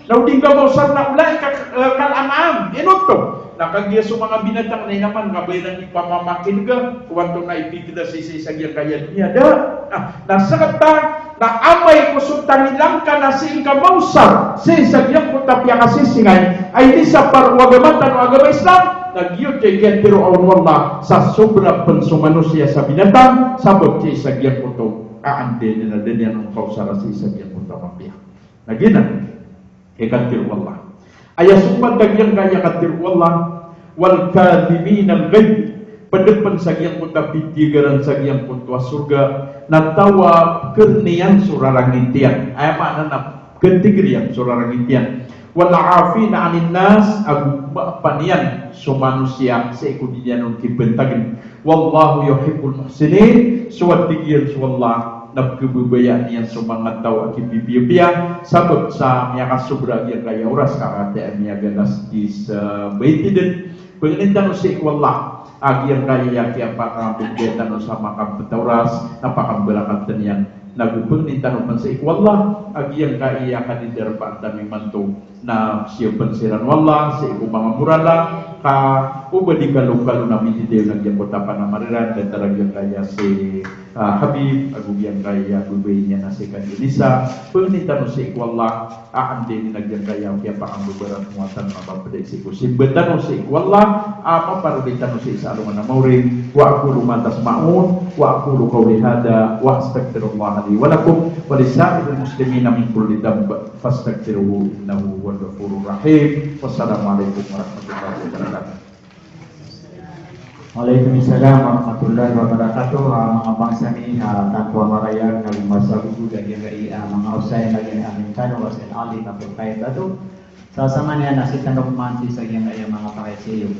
Na o di ngka maosar na ulaika, eh, kal an'am. Ino oto? Na kagiya so manga binatang na inaman ka ba iran di pamamakinega, kowan oto na ipikda sii sa giyangkaya doniya, da. Ah, na skta na amay ko so tangila ngka na sii ngka maosar sii sa giyangkoto a piyakasisingay a inisapar o agama tano a agama Islam, na giyoto i kiyatharoa on o Allah sa sobra pn so manosiya sa binatang, sabap sii sa giyangkoto a anda ini na da niyan on kaosara sii sa giyangkoto a mapiya. Na giyanan. Aya katharo o Allah. Aya sompat a giyangkaya katharo o Allah, "Wal kadhiminal ghaidh." Pd pn sa giyangkoto a pithiyagaran sa giyangkoto a sorga, na taw a pkharon iyan so rarangit iyan. Aya maana na pkhatigr iyan so rarangit iyan. "Wal 'afina 'anin nas," ago mapan iyan so manosiya sii ko di niyan on kibntagn. "Wallahu yuhibbul muhsinin," so a tig iyan so Allah na pkhababayaan iyan so manga taw a kipipiyapiya, sabap sa miyakasobra giyangkaya oras ka katii a miyagalas di sa, eh, baitidn. Pangnin tano sii ko Allah a giyangkaya kiyapakambibiyaan tano sa makapta oras na pakambarakatn iyan. Nago pangnin tano pn sii ko Allah a giyangkaya kadidarpaan tano imanto na siyapn siran o Allah sii ko manga morala, ka oba di kalokalo na mitidayo na giyangkoto a panamar iran, datar a giyangkaya si, ah, Habib, ago giyangkaya babay niyan a si Kadinisa, pangnin tano sii ko Allah a anda i na giyangkaya kiyapakambabarakat tano a mapapd sii ko simba tano sii ko Allah a maparodi tano sii sa alongan a maori. Wa aqulu ma tasma'un, wa aqulu qawli hadha, wa astaghfirullaha li wa lakum, wa li sa'iril muslimina min kulli dhanb. Fastaghfiruhu innahu huwal ghafurur rahim. Wassalamu alaikum warahmatullahi wabarakatuh. Waalaikumsalam warahmatullahi wabarakatuh. Ah, manga bangsa mi, ah, tanto a marayag na masa gogod a giyangkai, ah, manga osayan a giyangkai a mintano, wasan alim a pagkain bato. Sa samaniya na sii tano pman sii sa giyangkai a manga pakaiza iyo.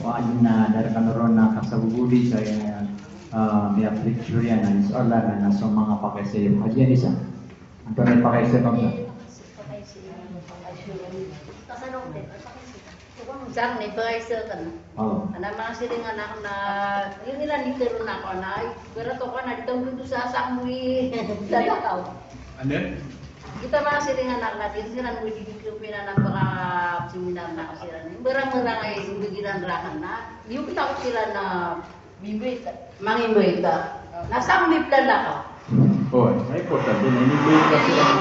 Wa adn a da rkano ron na kasagogodi sa giyangkai a, ah, miya-lecture iyan, na insha Allah na so manga pakaiza iyo. Hajia Nisa. Antonaa i pakaiza, bangsa? Sangni pakaiza kano. Oo. Ana manga siringan akn na, iran i tharoon ako na, ay, ibarat o ka na di tano dosa sa sangni. Anda? Kita manga siringan akn na, di siran mo di di kami na napaka seminar na siran. Barang-barang ay, di kiran rakan na. Iyo kita ko siran na Mimbayta. Mangimbayta. Na sangni plalakaw. O, ay importante na inimbayt ka siran.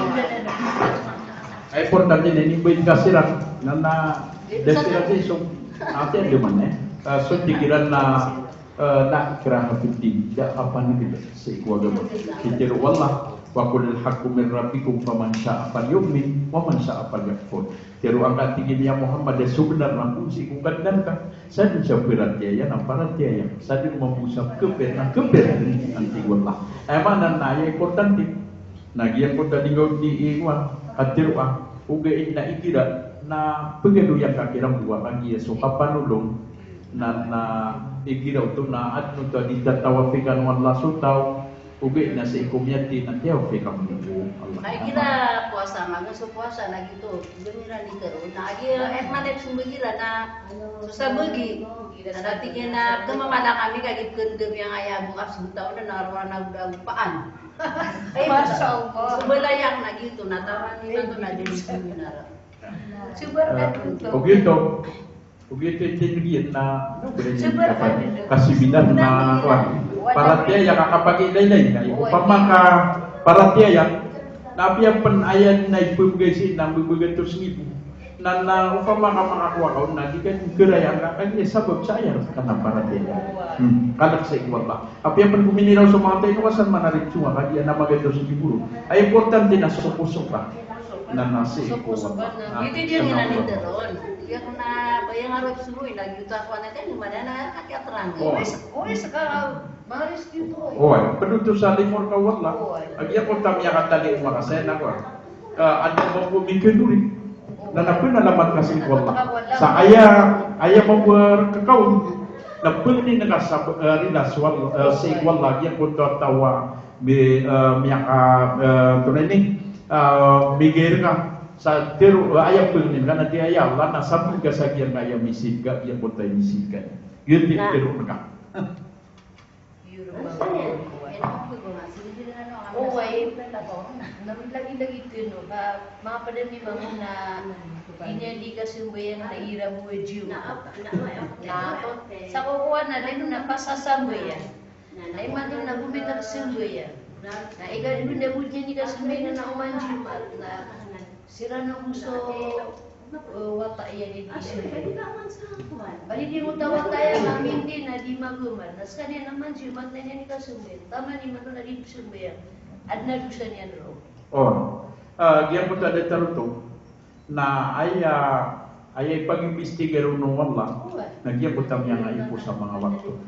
Ay importante na inimbayt ka siran. Na, na, da siran sii so, ati a di man, eh. Ah, so tig iran na, eh, la ikraha fid din. Da a panigil sii ko agama. Pitharo o Allah, "Wa qulil haqqu min rabbikum faman sha'a falyu'min wa man sha'a falyakfur." Tharo angka, tig iyan, ya Muhammad, a so bnar na bo sii ko Kadnan ka. Sadn sa paratiyaya na paratiyaya, sadn mambo sa kapir na kapir, antaa i wala. Aya maana na aya importante na giyangkoto a di ngka odi i, iwan, katharo a, ogaid na igira na pagaloya ka kiran bo a kagiya so kapanolong na, na igira oto na adn oto a di tatawafikan o Allah so taw, ogaid na sii ko miyathay na tiyawafikan bo o Allah. Ay, igira powasa, magaan so powasa na giyoto, igira iran di tharoon na aya, eh, maana so mbagi iran na so sabagi. Na tig iyan a, "Pkhamamala kami ka giya pkhanggamiyan aya bo ka so taw na, na rowar na godapaan." Masha Allah. So balayak na giyoto, na tawan imanto na di seminar. Ogaid oto. Ogaid oto, tig iyan na, na, kaseminar na, kowan. Paratiyaya ka kapagilaylay na, opama ka paratiyaya na apiya pn aya na ipmbgay sii na mbibgay gatos ribo. Na, na opama ka makakowa ka on na di ka di kharaya ka, kagiya sabap sa aya rka na paratiyaya. Hmm, kalk sii ko Allah. Apiya pn ko miniraw so manga taw ino ka san manarip so nga, kagiya na magatos ribo ron. Aya importante na so poso ka. Na, na sii ko Allah. Ito di ang inanita ron. Iyak na bayang arap sumoy, na giyoto ako anak yan, mana na kakiyatrang. O. Uy, saka, baris giyoto. O, pd oto sa limo rka o Allah. Agiya ko ta miyakatali o makasaya na ko. Ah, adn a ba ko mikandori. Na, na pnalamat ka sii ko Allah. Sa aya, aya mambo a rk ka on. Na pangnin ka sa, eh, rila so Allah, eh, sii ko Allah, giyangkoto a taw a mi-, eh, miyaka, eh, tonaa ini, eh, migay rka sa tharo, eh, aya pangnin ka na tig iyan a, ya Allah, na sabot ka sa giyangkaya misib ka, giyangkoto a misib ka. Giyoto i tharo rka. Oway, na lagilagid tano, ka manga pd ami mambo na iniyan di kasambayang na igira bo a Jumaat. Na, sa kokowan na di na pasasambayang. Na imanto na bo mita kasambayang. Na igira bo niyan di kasambayang na oman Jumaat. Na siran na bo so, eh, wata iyan i di. Bali di mo ta wata iyan na minti na di magoman. Na skaniyan na oman Jumaat na iyan i kasambayang. Taman imanto na di sambayang. Adn a dosa niyan roo. O. Ah, giyangkoto a datar oto. Na aya, aya ipag-imbestigar on o Allah na giyangkoto a miyangaipo sa manga wakto.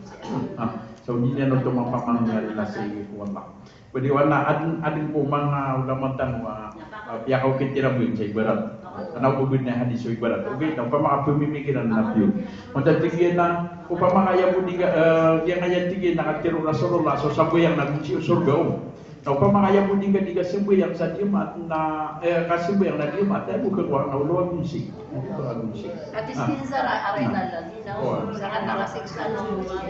Ah, so di niyan oto mapamangni a relasi ko Allah. Pwede wan na adn, adn ko manga ulama tano a, ah, piyakaokit iran sa ibarat. Ana ko bidn a hadis o ibarat. Okay, na opama ka pmimikiran na piyo. Matatig iyan na opama ka aya bo di ka, eh, giyangkaya tig iyan na katharo o Rasulullah, so sambayang na gonsi o sorga on. Na opama ka aya bo di ka di kasambayang sa di Jumaat na, eh, kasambayang na di Jumaat, aya bo kakowa na olo a gonsi. Olo a gonsi. Hadis Ah. Kinzara aray Ah. talal. Oway. Sangat nakasiksa na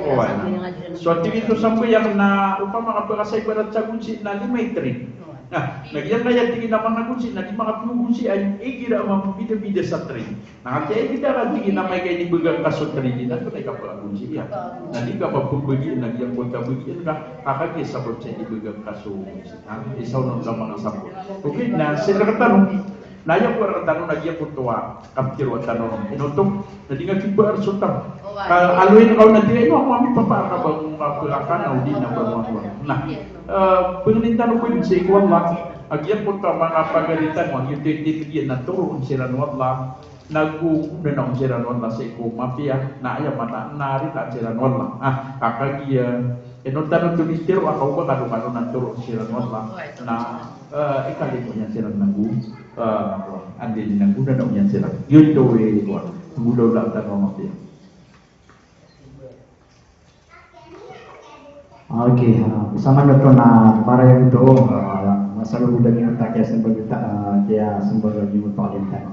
Oway. Sambayang a di na. So, tig iyan oto sambayang na opama ka pkasay barat sa gonsi na lima i train. Oway. Na, na giyangkaya tig iyan a manga gonsi na di makapiyo gonsi ay igira a mambidabida sa train. Na katii kita ka tig iyan a amay ka inibagak ka so train iyan na tonay ka pkagonsi iyan. Na di ka pagpmbagian a giyangkoto a bagian ka, ka kagiya sabap sa inibagak ka so gonsi. Ha? Isa on a manga sabap. Okay, na sii rktano. Na aya ko rktano na giyangkoto a kaptharo tano. Ino oto, na di nga kibaar so taw. Ka aloyin ka on na tig iyan, ino ako ami papaar ka ba ngka pkakan, odi na ba ngka. Na, eh, pangnin tano bo sii ko Allah a giyangkoto a manga pagari tano a giyoto i tig iyan na toroon siran o Allah. Nago nanaon siran o Allah sii ko mapiya, na aya mataan na ritaan siran o Allah. Ah, ka kagiya, ino tano oto di tiro a kaoba ka do kano na toroon siran o Allah. Na, eh, ikalimo iyan siran nago, eh, andi nago nanaon iyan siran. Giyoto i, kowan, golaola tano a mapiya. Okay, ah, saman oto na para iyan oto, ah, masalo bo da niyan ta kiya sembag ta, ah, kiya sembag a giyoto a alim tano.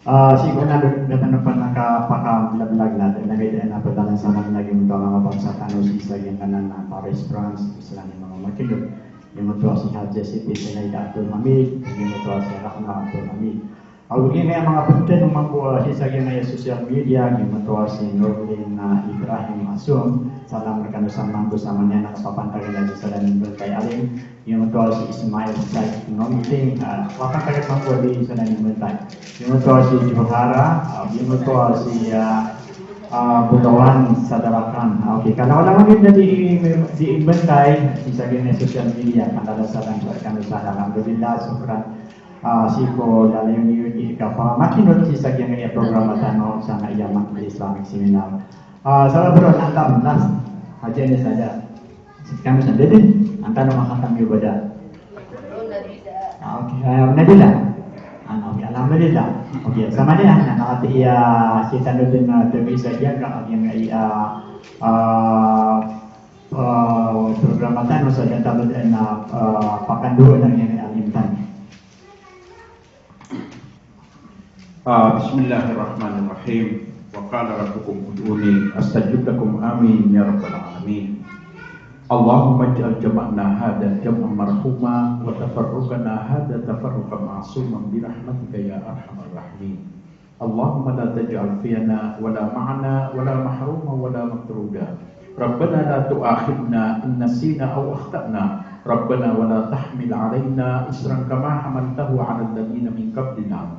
Ah, sii ko na da tano pn a kapakablablagla, na giyangkaya na pd anan saman na giyoto a manga bangsa tano sii sa giyangkanan a Paris, France, sii sa giyangkanan a manga makindo. Giyoto a si Hadja Siti Sinaida Abdul Hamid, giyoto a si Rahma Abdul Hamid. Ago giya manga pd tano mambo, ah, sii sa giyangkaya social media, giyoto a si Nurdin, ah, Ibrahim Asum, salam rkano saman bo saman iyan a kapapantagan a sii sa dn a mbantay alim, giyoto a si Ismail Said Nomting, ah, kapapantagan mambo a sii sa dn a mbantay. Giyoto a si Johara, ah, giyoto a si, ah, ah, Bodawan Sadarakan. Ah, okay, kala-kala mambo di, di mbantay, sii sa giyangkaya social media, kala-kala salam rkano saman, alhamdulillah, shukran. Ah, sii ko lalayon iyo di kapamakinot sii sa giyangkaya programa tano sa giyangkaya Islamic Seminar. Ah, sa bro, antam last. Hadja ni sada. Kami sa dede. Antam na makatam iyo bada. Ah, okay. Ah, Nabila. Ah, okay. Alhamdulillah. Okay. Saman iyan na, na katii a sii tano dn a tabi sa giyangkaya, giyangkaya, ah, ah, programa tano sa dn a, ah, pakandoon a giyangkaya alim tano. Ah, bismillahirrahmanirrahim. Wa qala rabbukum ud'uni astajib lakum. Amin ya rabbal alamin. Allahumma ij'al jam'ana hadha jam'an marhuma wa tafarruqana hadha tafarruqan ma'suman bi rahmatika ya arhamar rahimin. Allahumma la taj'al fina wa la ma'ana wa la mahruman wa la matruda. Rabbana la tu'akhidhna in nasina aw akhta'na. Rabbana wa la tahmil 'alaina isran kama hamaltahu 'alal ladhina min qablina.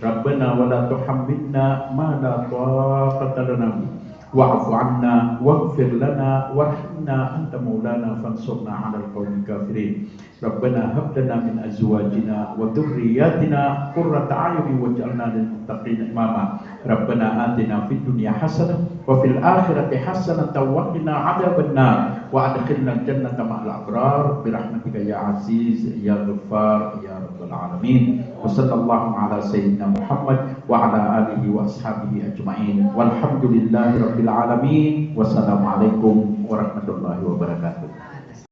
Rabbana wa la tuhammilna ma la taqata lana bih. Wa'fu 'anna waghfir lana warhamna anta maulana fansurna 'alal qawmil kafirin. Rabbana hab lana min azwajina wa dhurriyyatina qurrata a'yunin waj'alna lil muttaqina imama. Rabbana atina fid dunya hasanah wa fil akhirati hasanatan wa qina adzaban nar. Wa adkhilnal jannata ma'al abrar bi rahmatika ya aziz ya ghaffar ya rabbal alamin. Wa sallallahu ala sayyidina Muhammad wa ala alihi wa ashabihi ajma'in. Walhamdulillahi rabbil alamin. Wassalamualaikum warahmatullahi wabarakatuh.